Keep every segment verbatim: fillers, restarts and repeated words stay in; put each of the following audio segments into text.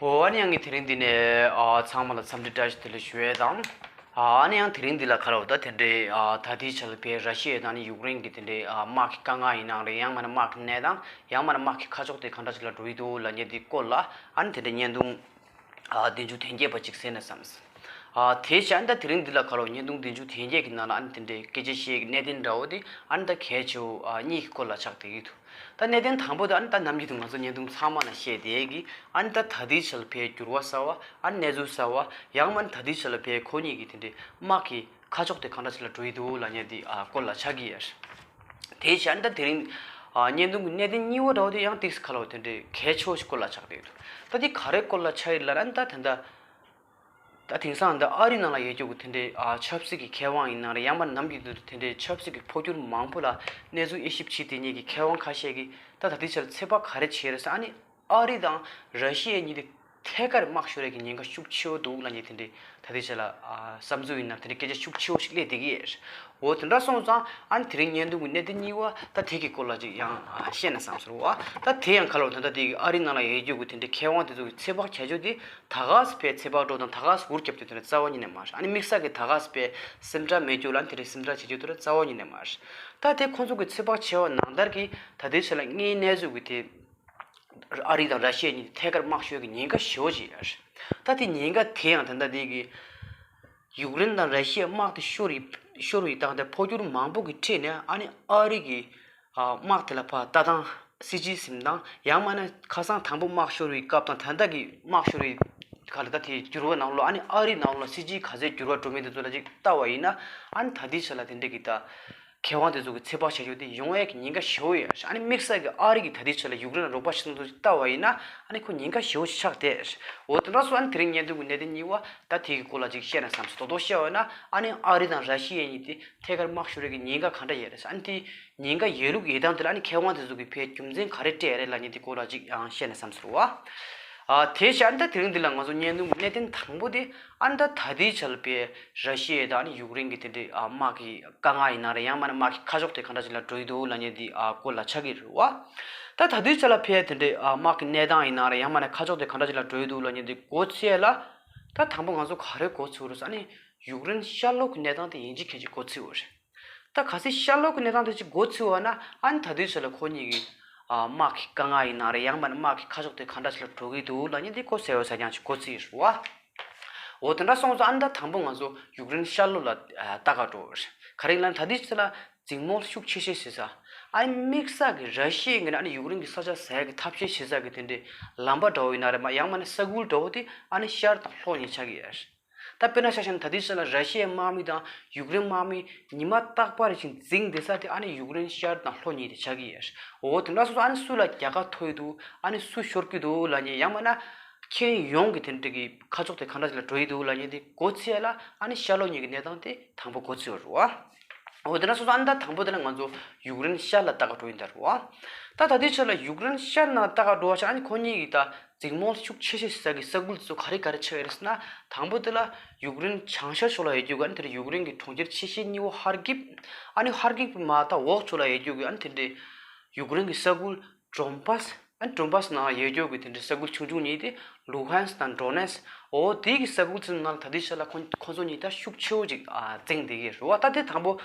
འོ་ཨ་ནི་ཡང་གི་དེ་རིང་འདི་ནས་ཨ་ཚང་མ་ལ་འཚམས་འདྲི་བཀྲ་ཤིས་བདེ་ལེགས་ཞུ་ཡས་དང་། ཨ་ནི་ཡང་དེ་རིང་འདི་ལ་ཁ་ལོ་ད་དེ་འདྲའི་ཨ་ད་ལྟའི་ཆ་ལ་བའི་ར་ཤི་ཡ་དང་ནི་ཡུཀ་རེན་གྱི་དེ་འདྲའི་ཨ་དམག་གི་དཀའ་ངལ་ཡིན་ནའང་རེད། ཡང་མིན་ན་དམག་གི་གནས་སྟངས། ཡང་མིན་ན་དམག་གི་ཁ་ཕྱོགས་དེ་གང་འདྲ་ཞིག་ལ་འགྲོ་ཡི་འདུག་ལབ་མཁན་དེའི་སྐོར་ལ་ཨ་ནི་དེ་འདྲའི་བརྙན་ཐུང་ཨ་བདུན་ཅུ་དོན་བརྒྱད་པ་ཅིག་གསན་ན་བསམ། ཨ་དེ་བྱས་ཨ་ནི་ད་དེ་རིང་འདི་ལ་ཁ་ལོ་བརྙན་ཐུང་བདུན་ཅུ་དོན་བརྒྱད་ཀྱི་ནང་ལ་ཨ་ནི་དེ་འདྲའི་སྐད་ཆ་བཤད་ཀྱི་གནད་དོན་འདྲ་བོ་དེ་ཨ་ནི་ད་གལ་ཆེ་བོ་ཨ་གཉིས་ཀྱི་སྐོར་ལ་ཆགས་བསྡད་ཀྱི་འདུག་ད་གནད་དོན་དང་པོ་དེ་ཨ་ནི་ད་ནམ་རྒྱུན་དུ་ང་ཚོ་བརྙན་ཐུང་ཚང་མ་ན་བཤད་བསྡད་ཀྱི་ཨ་ནི་ད་ད་ལྟའི་ཆ་ལ་བའི་འགྱུར་བ་གསར་བ་ཨ་ནི་གནས་ཚུལ་གསར་བ། ཡང་མིན་ད་ལྟའི་ཆ་ལ་བའི་ཁོ་གཉིས་ཀྱི་དེ་འདྲའི་དམག་གི་ཁ་ཕྱོགས་དེ་གང་འདྲ་ཞིག་ལ་འགྲོ་ཡི་འདུག་ལབ་མཁན་དེ་ཨ་སྐོར་ལ་ཆགས་ཀྱི་ཡོད། དེ་བྱས་ཨ་ནི་ད་དེ་རིང་ཨ་བརྙན་ཐུང་གི་གནད་དོན་གཉིས་པ་འདྲ་བོ་དེ་ཡང་ཏིག་ཙམ་ཁ་ལོ་དེ་འདྲའི་གལ་ཆེ་བོ་ཞིག་སྐོར་ལ་ཆགས་བསྡད་འདུག་ད་དེ་ག་རེ་སྐོར་ལ་ཆགས་ཡོད་ལབ་ན་ཨ་ནི་ད་དེ་འདྲ། ད་དེང་སང་འདི་ཨ་རི་ནང་ལ་ཡོད་རྒྱུ་གི་དེ་འདྲའི་ཨ་ཆབ་སྲིད་ཀྱི་མཁས་དབང་ཡིན་ན་རེད། ཡང་མིན་ནམ་རྒྱུན་དུ་དེ་འདྲའི་ཆབ་སྲིད་ཀྱི་འཕོ་འགྱུར་མང་པོ་ལ་གནས་ཚུལ་དབྱེ་ཞིབ་བྱེད་དེ་ཉིད་ཀྱི་མཁས་དབང་ཁ་ཤས་ཀྱིས་ད་ད་ལྟའི་ཆར་ཚོད་དཔག་ག་རེ་བྱས་རེད་ཟེར་ཨ་ནི་ཨ་རི་དང་ར་ཤི་ཡ་གཉིས་དེ་ཐད་ཀར་དམག་ཤོར་ཡས་ཀྱི་ཉེན་ཁ་ཤུགས་ཆེ་བོ་འདུག་ལབ་མཁན་དེ་འདྲའི་ད་ལྟའི་ཆ་ལ་ཨ་བསམ་ཚུལ་ཡིན་ན་དེ་འདྲའི་སྐད་ཆ་ཤུགས་ཆེ་བོ་ཞིག་སླེབས་བསྡད་ཀྱི་ཡོད། འོ་དེ་འདྲ་སོང་ཙང་ཨ་ནི་དེ་རིང་བརྙན་ཐུང་གི་གནད་དོན་གཉིས་པ་ད་དེ་གི་སྐོར་ལ་ཅིག་ཡང་ཨ་བཤད་ན་བསམ་སོང་བ། ད་དེ་ཡང་ཁ་ལོ་ད་ལྟ་དེ་གི་ཨ་རི་ནང་ལ་ཡོད་རྒྱུ་གི་དེ་འདྲའི་མཁས་དབང་དེ་ཚོ་གི་ཚོད་དཔག་བྱ་རྒྱུ་དེ། ད་ག་སེ་བའི་ཚོད་དཔག་འགྲོ་དང་ད་ག་སེ་འུར་རྒྱབ་དུས་དེ་ནས་རྩ་བ་ཉིད་ནས་མ་རེད། ཨ་ནི་དམིགས་བསལ་གྱི་ད་ག་སེ་བའི་སེམས་ཁྲལ་མེད་རྒྱུ་ལ་དེ་རིང་སེམས་ཁྲལ་བྱེད་རྒྱུ་དེ་ར་རྩ་བ་ཉིད་ནས་མ་རེད། ད་དེ་ཁོང་ཚོ་གི་ཚོད་དཔག་བྱས་པ་ནང་ལྟར་གྱི་ད་ལྟའི་ཆ་ལ་དངོས་གནས་ཚུལ་གྱི་དེ་ཨ་རི་དང་ར་ཤི་ཡ་གཉིས་ཐད་ཀར་དམག་ཤོར་གྱི་ཉེན་ཁ་ཞེ་པོ་ཅིག་ཡོད་རེད། ད་དེ་ཉེན་ཁ་དེ་ཡང་ད་ལྟ་དེ་གི་ཡུཀ་རེན་དང་ར་ཤི་ཡའི་དམག་དེ་ཤོར་ཡི་ཤོར་བའི་སྟངས་དེ་འཕོ་འགྱུར་མང་པོ་གི་ཁྲོད་ནས་ཨ་ནི་ཨ་རི་གི་ཨ་དམག་དེ་ལ་ཕར་ལྟ་སྟངས་སྲིད་ཇུས་ཟིན་སྟངས་ཡང་མིན་ན་ཁ་སང་དང་པོ་དམག་ཤོར་བའི་སྐབས་དང་ད་ལྟ་གི་དམག་ཤོར་བའི་ག་ལ་ད་དེའི་འགྱུར་བ་ནང་ལོགས་ཨ་ནི་ཨ་རི་ནང་ལོགས་སྲིད་ཇུས་ག་ཚད་འགྱུར་བ་འགྲོ་མིན་དེ་ཚོ་ལ་ཅིག་ལྟ་བ་ཡིན་ན་ཨ་ནི་ད་ལྟའི་ཆ་ལ་དེ་འདྲ་གི་ད་མཁས་དབང་དེ་ཚོ་གི་ཚོད་དཔག་བྱ་རྒྱུ་དེ་ཡོང་ཡས་ཀྱི་ཉེན་ཁ་ཞེ་པོ་ཡོད། ཨ་ནི་དམིགས་བསལ་གྱི་ཨ་རི་གི་ད་ལྟའི་ཆ་ལ་ཡུཀ་རེན་ལ་རོགས་པ་བྱེད་སྟངས་ཚོ་ཅིག་ལྟ་བ་ཡིན་ན་ཨ་ནི་ཁོ་ཉེན་ཁ་ཞེ་པོ་ཅིག་ཆགས་བསྡད། འོ་དེ་འདྲ་སོང་ཨ་ནི་དེ་རིང་བརྙན་ཐུང་གི་གནད་དོན་གཉིས་པ་ད་དེ་གི་སྐོར་ལ་ཅིག་བཤད་ན་བསམ་སོང་། རྡོག་རྡོག་བཤད་པ་ཡིན་ན་ཨ་ནི་ཨ་རི་དང་ར་ཤི་ཡ་གཉིས་དེ་ཐད་ཀར་དམག་ཤོར་ཡས་ཀྱི་ཉེན་ཁ་ག་འདྲ་ཡོད་རེད་ཟེར། ཨ་ནི་དེ་ཉེན་ཁ་ཡོད་ལུགས་ཡོད་སྟངས་དེ་ལ་ཨ་ནི་མཁས་དབང་དེ་ཚོ་གིས་ཕར་རྒྱུ་མཚན་ག་རེ་སྤྲད་ཡོད་རེད་ལབ་མཁན་དེ་སྐོར་ལ་ཅིག་ཡང་བཤད་ན་བསམ་སོང་བ། ཨ་དེ་བཞིན་ཨ་ནི་ད་དེ་རིང་འདི་ལ་ང་ཚོ་བརྙན་ཐུང་གི་གནད་དོན་དང་པོ་དེ་ཨ་ནི་ད་ད་ལྟའི་ཆ་ལ་ཕར་ར་ཤི་ཡ་དང་ཨ་ནི་ཡུཀ་རེན་གྱི་དེ་འདྲའི་ཨ་དམག་གི་དཀའ་ངལ་ཡིན་ན་རེད། ཡང་མིན་ན་དམག་གི་ཁ་ཕྱོགས་དེ་ག་འདྲ་ཞིག་ལ་འགྲོ་ཡི་འདུག་ལབ་མཁན་དེ་ཨ་སྐོར་ལ་ཆགས་ཀྱི་རེད་བ། ད་ད་ལྟའི་ཆ་ལ་ཕར་དེ་འདྲའི་ཨ་དམག་གི་གནས་སྟངས་ཡིན་ན་རེད། ཡང་མིན་ན་ཁ་ཕྱོགས་དེ་ག་འདྲ་ཞིག་ལ་འགྲོ་ཡི་འདུག་ལབ་མཁན་དེ་མགོ་ཚོས་ཡས་ལ། ད་དང་པོ་ང་ཚོ་ག་རེ་མགོ་ཚོས་རེད་ཟེར་ན་ཨ་ནི་ཡུཀ་རེན་ཤར་ལྷོ་གི་གནས་སྟངས་དེ་ཡིན་གཅིག་མིན་གཅིག་མགོ་ཚོས་ཡོད་རེད། ད་གལ་སྲིད་ཤར་ལྷོ་གི་གནས་སྟངས་དེ་ཅིག་མགོ་ཚོས་པ་ན་ཨ་ནི་ད་ལྟའི་ཆ་ལ་ཁོ་གཉིས་ཀྱི་ཨ་དམག་གི་དཀའ་ངལ་ཡིན་ན་རེད། ཡང་མིན་ན་དམག་གི་ཁ་ཕྱོགས་དེ་ག་འདྲ་ཞིག་ལ་འགྲོ་གི་འདུག་ལབ་མཁན་དེ་ཁོ་གསལ་པོ་གསལ་རྐྱང་ཅིག་མགོ་ཚོས་ཡོད་རེད་བ། འོ་དེ་འདྲ་སོང་ཙང་ཨ་ནི་ད་དང་པོ་ང་ཚོ་ཡུཀ་རེན་ཤར་ལྷོ་ལ་ཨ་ལྟ་ག་འགྲོ་བ་རེད། ག་རེ་ལབ་ན་ད་ལྟའི་ཆ་ལ་འཛིང་མོ་ཤུགས་ཆེ་ཤོས་བྱེད་ས་ཨ་ནི་དམིགས་བསལ་གྱི་ར་ཤི་ཡའི་ངོས་ནས་ཨ་ནི་ཡུཀ་རེན་གྱི་ས་ཆ་ཟ་ཡག་གི་ཐབས་ཤེས་བྱེད་ས་གི་དེ་འདྲའི་ལམ་པ་འདྲ་བོ་ཡིན་ན་རེད་མ་ཡང་མིན་ན་ས་ཁུལ་འདྲ་བོ་དེ་ཨ་ནི་ཤར་དང་ལྷོ་གཉིས་ཆགས་ཀྱི་ཡོད་རེད། ད་དཔེར་ན་ཆ་བཞག་ན་ད་ལྟའི་ཆ་ལ་ར་ཤི་ཡའི་དམག་མི་དང་ཡུཀ་རེན་དམག་མི་ཉི་མ་རྟག་པར་བཞིན་འཛིང་བསྡད་ས་དེ་ཨ་ནི་ཡུཀ་རེན་ཤར་དང་ལྷོ་གཉིས་དེ་ཆགས་ཀྱི་ཡོད། འོ་དེ་འདྲ་སོང་ཙང་ཨ་ནི་སུ་ལ་རྒྱལ་ཁ་ཐོབ་ཀྱི་འདུག་ཨ་ནི་སུ་ཤོར་གྱི་འདུག་ལབ་མཁན་ཡང་མིན་ན་ཁྱོན་ཡོངས་ཀྱི་དེ་འདྲ་གི་ཁ་ཕྱོགས་དེ་ག་འདྲ་ཞིག་ལ་འགྲོ་ཡི་འདུག་ལབ་མཁན་དེ་མགོ་ཚོས་ཡས་ལ་ཨ་ནི་ཤར་ལྷོ་གཉིས་ཀྱི་གནས་སྟངས་དེ་དང་པོ་མགོ་ཚོས་ཡོད་རེད་བ། འོ་དེ་འདྲ་སོང་ཙང་ཨ་ནི་ད་དང་པོ་དེ་ལ་ང་ཚོ་ཡུཀ་རེན་ཤར་ལ་ལྟ་ག་འགྲོ་ཡིན་ད་རེད་བ། ད་ད་ལྟའི་ཆ་ལ་ཡུཀ་རེན་ཤར་ནང་ལྟ་ག་འགྲོ་བ་ཆ་ཨ་ནི་ཁོ་གཉིས་ཀྱི་ད་འཛིང་མོ་ཤུགས་ཆེ་ཤོས་ཟེར་གི་ས་ཁུལ་ཚོ་ག་རེ་ག་རེ་ཆགས་ཡོད་རེད་ཟེར་ན། དང་པོ་དེ་ལ་ཡུཀ་རེན་བྱང་ཤར་ཕྱོགས་ལ་ཡོད་རྒྱུ་གི་ཨ་ནི་དེ་ལ་ཡུཀ་རེན་གྱི་གྲོང་ཁྱེར་ཆེ་ཤོས་གཉིས་པོ་ཧར་ཀིབ། ཨ་ནི་ཧར་ཀིབ་མ་ད་འོག་ཕྱོགས་ལ་ཡོད་རྒྱུ་གི་ཨ་ནི་དེ་འདྲའི་ཡུཀ་རེན་གྱི་ས་ཁུལ་ཌོན་བྷ་སི། ཨ་ནི་ཌོན་བྷ་སི་ནང་ལ་ཡོད་རྒྱུ་གི་དེ་འདྲའི་ས་ཁུལ་ཆུང་ཆུང་གཉིས་དེ་ལུ་ཧན་སི་དང་ཌོ་ནེ་སི། འོ་དེ་གི་ས་ཁུལ་ཚོའི་ནང་ལ་ད་ལྟའི་ཆ་ལ་ཁོ་ཁོ་ཚོ་གཉིས་ད་ཤུགས་ཆེ་བོ་ཅིག་ཨ་འཛིང་བསྡད་ཀྱི་རེད་བ། ད་དེ་དང་པོ།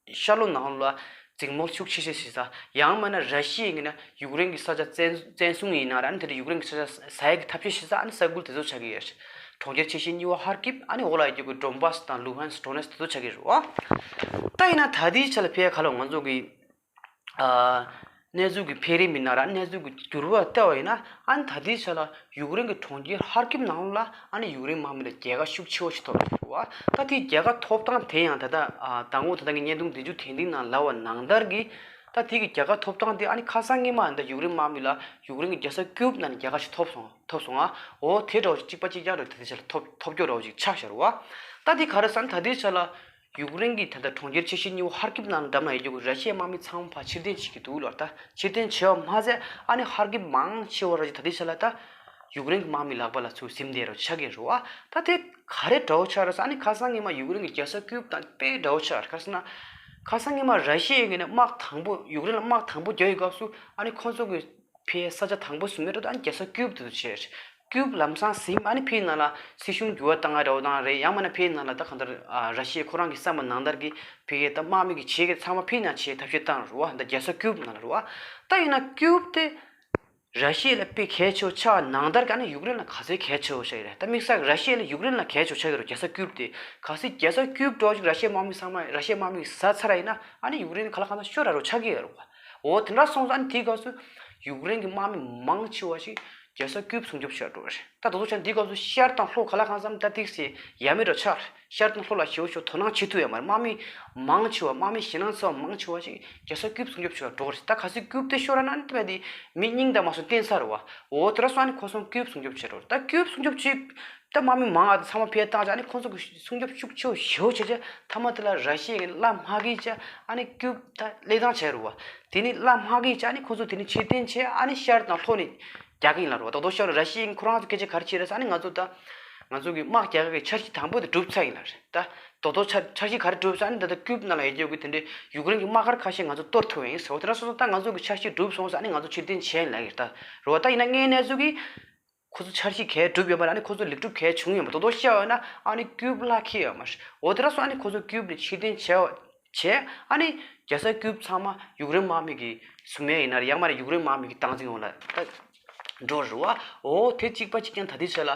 ཤར་ལྷོ་ནང་ལ་འཛིང་མོ་ཤུགས་ཆེ་ཤོས་བྱེད་ས། ཡང་མིན་ན་ར་ཤི་ཡའི་ངོས་ནས་ཡུཀ་རེན་གྱི་ས་ཆ་བཙན་བཙན་བཟུང་ཡིན་ན་ར་ཨ་ནི་དེ་འདྲ་ཡུཀ་རེན་གྱི་ས་ཆ་ཟ་ཡག་གི་ཐབས་ཤེས་བྱེད་ས་ཨ་ནི་ས་ཁུལ་དེ་ཚོ་ཆགས་ཀྱི་ཡོད། གྲོང་ཁྱེར་ཆེ་ཤོས་གཉིས་པ་ཧར་ཀིབ་ཨ་ནི་འོག་ལ་ཡོད་རྒྱུ་གི་ཌོན་བྷ་སི་དང་ལུ་ཧན་སི་ཌོ་ནེ་སི་དེ་ཚོ་ཆགས་ཀྱི་རེད་བ། ད་ཡིན་ན་ད་ལྟའི་ཆ་ལ་ཕར་ག་ལ་ང་ཚོ་གི་ཨ་གནས་ཚུལ་གྱི་འཕེལ་རིམ་ཡིན་ན་ར་གནས་ཚུལ་གྱི་འགྱུར་བ་བལྟས་པ་ཡིན་ན་ཨ་ནི་ད་ལྟའི་ཆ་ལ་ཡུཀ་རེན་གྱི་གྲོང་ཁྱེར་ཧར་ཀིབ་ནང་ལ་ཨ་ནི་ཡུཀ་རེན་དམག་མི་ལ་རྒྱལ་ཁ་ཤུགས་ཆེ་བོ་ཞིག་ཐོབ་ཡོད་རེད་བ། ད་དེའི་རྒྱལ་ཁ་ཐོབ་སྟངས་དེ་ཡང་ད་ལྟ་ཨ་དང་པོ་ད་ལྟ་ངས་བརྙན་ཐུང་བདུན་ཅུ་དོན་བདུན་ནང་ལབ་པ་ནང་ལྟར་གྱི་ད་དེ་གི་རྒྱལ་ཁ་ཐོབ་སྟངས་དེ་ཨ་ནི་ཁ་སང་སྔོན་མ་ད་ཡུཀ་རེན་དམག་མི་ལ་ཡུཀ་རེན་གྱི་རྒྱལ་ས་ཀིའུབ་ནང་ནས་རྒྱལ་ཁ་ཞིག་ཐོབ་སོང་ཐོབ་སོང་ཨ། འོ་དེ་འདྲ་བོ་ཞིག་གཅིག་པ་གཅིག་རྐྱང་རེད། ད་ལྟའི་ཆ་ལ་ཐོབ་ཐོབ་སྐྱོ་འདྲ་བོ་ཞིག་ཆགས་བཞག་རེད་བ། ད་དེ་ག་རེ་ཟེར་ན་ད་ལྟའི་ཆ་ལ། ཡུཀ་རེན་གྱི་ད་ལྟ་གྲོང་ཁྱེར་ཆེ་ཤོས་གཉིས་པོ་ཧར་ཀིབ་ནང་འགྲམ་ན་ཡོད་རྒྱུ་གི་ར་ཤི་ཡའི་དམག་མི་ཚང་མ་ཕར་ཕྱིར་འཐེན་བྱེད་ཀྱི་འདུག་ལབ། ད་ཕྱིར་འཐེན་བྱས་པ་མ་ཟད་ཨ་ནི་ཧར་ཀིབ་མང་ཆེ་བ་ར་ཅིག་ད་ལྟའི་ཆ་ལ་ད་ཡུཀ་རེན་གྱི་དམག་མི་ལག་པ་ལ་ཚུར་ཟིན་བསྡད་རོགས་ཆགས་ཀྱི་རེད་བ། ད་དེ་ག་རེ་འདྲ་བོ་ཆགས་རེད་ཟེར་ཨ་ནི་ཁ་སང་སྔོན་མ་ཡུཀ་རེན་གྱི་རྒྱལ་ས་ཀིའུབ་དང་དཔེ་འདྲ་བོ་ཆགས་རེད། ག་རེ་ཟེར་ན་ཁ་སང་སྔོན་མ་ར་ཤི་ཡའི་ངོས་ནས་དམག་དང་པོ་ཡུཀ་རེན་ལ་དམག་དང་པོ་རྒྱག་ཡོད་སྐབས་སུ་ཨ་ནི་ཁོང་ཚོ་གི་ཕའི་ས་ཆ་དང་པོ་ཟིན་པའི་འཕྲོ་དུ་ཨ་ནི་རྒྱལ་ས་ཀིའུབ་དེ་ཚོ་བྱས། ཀིའུབ་ལམ་སང་ཟིན། ཨ་ནི་ཕའི་ནང་ལ་སྲིད་གཞུང་འགྱུར་བ་བཏང་ཡ་འདྲ་བོ་དང་རེད། ཡང་མིན་ན་ཕའི་ནང་ལ་ད་གང་ལྟར་ཨ་ར་ཤི་ཡས་ཁོ་རང་གི་བསམ་པ་ནང་ལྟར་གྱི་ཕ་གིའི་ད་དམག་མི་གི་བྱེད་ཀྱི་ཚང་མ་ཕའི་ནང་བྱེད་ཐབས་ཤེས་བཏང་རུ་བ། ད་རྒྱལ་ས་ཀིའུབ་ནང་ལ་རུ་བ། ད་ཡིན་ན་ཀིའུབ་དེ་ར་ཤི་ཡ་ལ་དཔེ་གལ་ཆེ་བོ་ཆགས་ནང་ལྟར་གྱི་ཨ་ནི་ཡུཀ་རེན་ལ་ག་ཚོད་གལ་ཆེ་བོ་ཆགས་ཀྱི་རེད། ད་དམིགས་བསལ་ར་ཤི་ཡ་ལ་ཡུཀ་རེན་ལ་གལ་ཆེ་བོ་ཆགས་ཀྱི་རེད། རྒྱལ་ས་ཀིའུབ་དེ་གལ་སྲིད་རྒྱལ་ས་ཀིའུབ་འགྲོ་ཅིག་ར་ཤི་ཡའི་དམག་མི་ཚང་མ་ར་ཤི་ཡའི་དམག་མི་ཟ་ཚར་ཡིན་ན་ཨ་ནི་ཡུཀ་རེན་ག་ལ་གང་ལ་ཤོར་ར་རུ་ཆགས་ཀྱི་ཡོད་རུ་བ། འོ་དེ་འདྲ་སོང་ཙང་ཨ་ནི་དེའི་སྐབས་སུ་ཡུཀ་རེན་གྱི་དམག་མི་མང་ཆེ་བ་ཞིག་རྒྱལ་ས་ཀིའུབ་སྲུང་སྐྱོབ་བྱེད་འགྲོ་གི་རེད། ད་དོ་དོ་ཆ་འདི་སྐབས་སུ་ཤར་དང་ལྷོ་ག་ལ་གང་འཚམ་ད་ཏིག་སེ་ཡ་མེད་འགྲོ་ཆགས་རེད། ཤར་དང་ལྷོ་ལ་ཞེ་པོ་ཞིག་དོ་སྣང་བྱེད་ཐུབ་ཡོད་མ་རེད། དམག་མི་མང་ཆེ་བ་དམག་མི་ཞེད་སྣང་ཚ་བ་མང་ཆེ་བ་ཞིག་རྒྱལ་ས་ཀིའུབ་སྲུང་སྐྱོབ་བྱེད་འགྲོ་གི་རེད། ད་གལ་སྲིད་ཀིའུབ་དེ་ཤོར་ན་ཨ་ནི་ད་དེ་མི་རྙིང་དང་མ་སོང་བསྟན་ཚར་རེད་བ། འོ་དེ་འདྲ་སོང་ཨ་ནི་ཁོ་ཚོ་ཀིའུབ་སྲུང་སྐྱོབ་བྱེད་འགྲོ་གི་རེད། ད་ཀིའུབ་སྲུང་སྐྱོབ་བྱེད། ད་དམག་མི་མང་ང་ཚང་མ་ཕེ་བཏང་ཅག་ཨ་ནི་ཁོང་ཚོ་གི་སྲུང་སྐྱོབ་ཤུགས་ཆེ་བོ་ཞེ་པོ་བྱས་ཅག་མཐའ་མ་དེ་ལ་ར་ཤི་ཡའི་གླ་མ་གིས་ཅག་ཨ་ནི་ཀིའུབ་ད་ལེན་སྟངས་བྱས་རུ་བ། དེ་ནི་གླ་མ་གིས་ཅག་ཨ་ནི་ཁོང་ཚོ་དེ་ནི་ཕྱིར་འཐེན་བྱས་ཨ་ནི་ཤར་དང་ལྷོ་ནས་རྒྱག་གི་ཡིན་ལ་རུ་བ། ད་དོ་ཤར་ར་ཤི་ཡའི་ཁོ་རང་ཚོ་སྐད་ཆ་ག་རེ་བྱས་རེད་ཟེར་ཨ་ནི་ང་ཚོ་ད་ང་ཚོ་གི་དམག་རྒྱག་གི་འཆར་གཞི་དང་པོ་དེ་གྲུབ་ཚར་ཡིན་ལ་རེད། ད་དོ་དོ་འཆར་འཆར་གཞི་ག་རེ་གྲུབ་ཟེར་ཨ་ནི་ད་ལྟ་ཀིའུབ་ནང་ལ་ཡོད་རྒྱུ་གི་དེ་འདྲའི་ཡུཀ་རེན་གི་དམག་སྒར་ཁ་ཤས་ང་ཚོ་གཏོར་ཐུབ་ཡིན་ཟེར། འོ་དེ་འདྲ་སོང་ཙང་ད་ང་ཚོ་གི་འཆར་གཞི་གྲུབ་སོང་ཟེར་ཨ་ནི་ང་ཚོ་ཕྱིར་འཐེན་བྱས་ཡིན་ལ་ཡིན་ད་རུ་བ། ད་ཡིན་ན་དངོས་གནས་ཚུལ་གི་ཁོ་ཚོ་འཆར་གཞི་གས་གྲུབ་ཡོད་མ་རེད། ཨ་ནི་ཁོ་ཚོ་ལེགས་གྲུབ་གས་བྱུང་ཡོད་མ་རེད། དོ་དོ་བཤད་ཡོད་ན་ཨ་ནི་ཀིའུབ་གླ་འཁེལ་ཡོད་མ་རེད། འོ་དེ་འདྲ་སོང་ཨ་ནི་ཁོ་ཚོ་ཀིའུབ་ནས་ཕྱིར་འཐེན་བྱས་བྱས་ཨ་ནི་རྒྱལ་ས་ཀིའུབ་ཚང་མ་ཡུཀ་རེན་དམག་མི་གི་ཟུར་མའི་ཡིན་ན་རེད། ཡང་མ་རེད་ཡུཀ་རེན་དམག་མི་གི་སྟངས་འཛིན་འོག་ལ་ད་འགྲོ་རུ་བ། འོ་དེ་གཅིག་པ་གཅིག་རྐྱང་ད་ལྟའི་ཆ་ལ་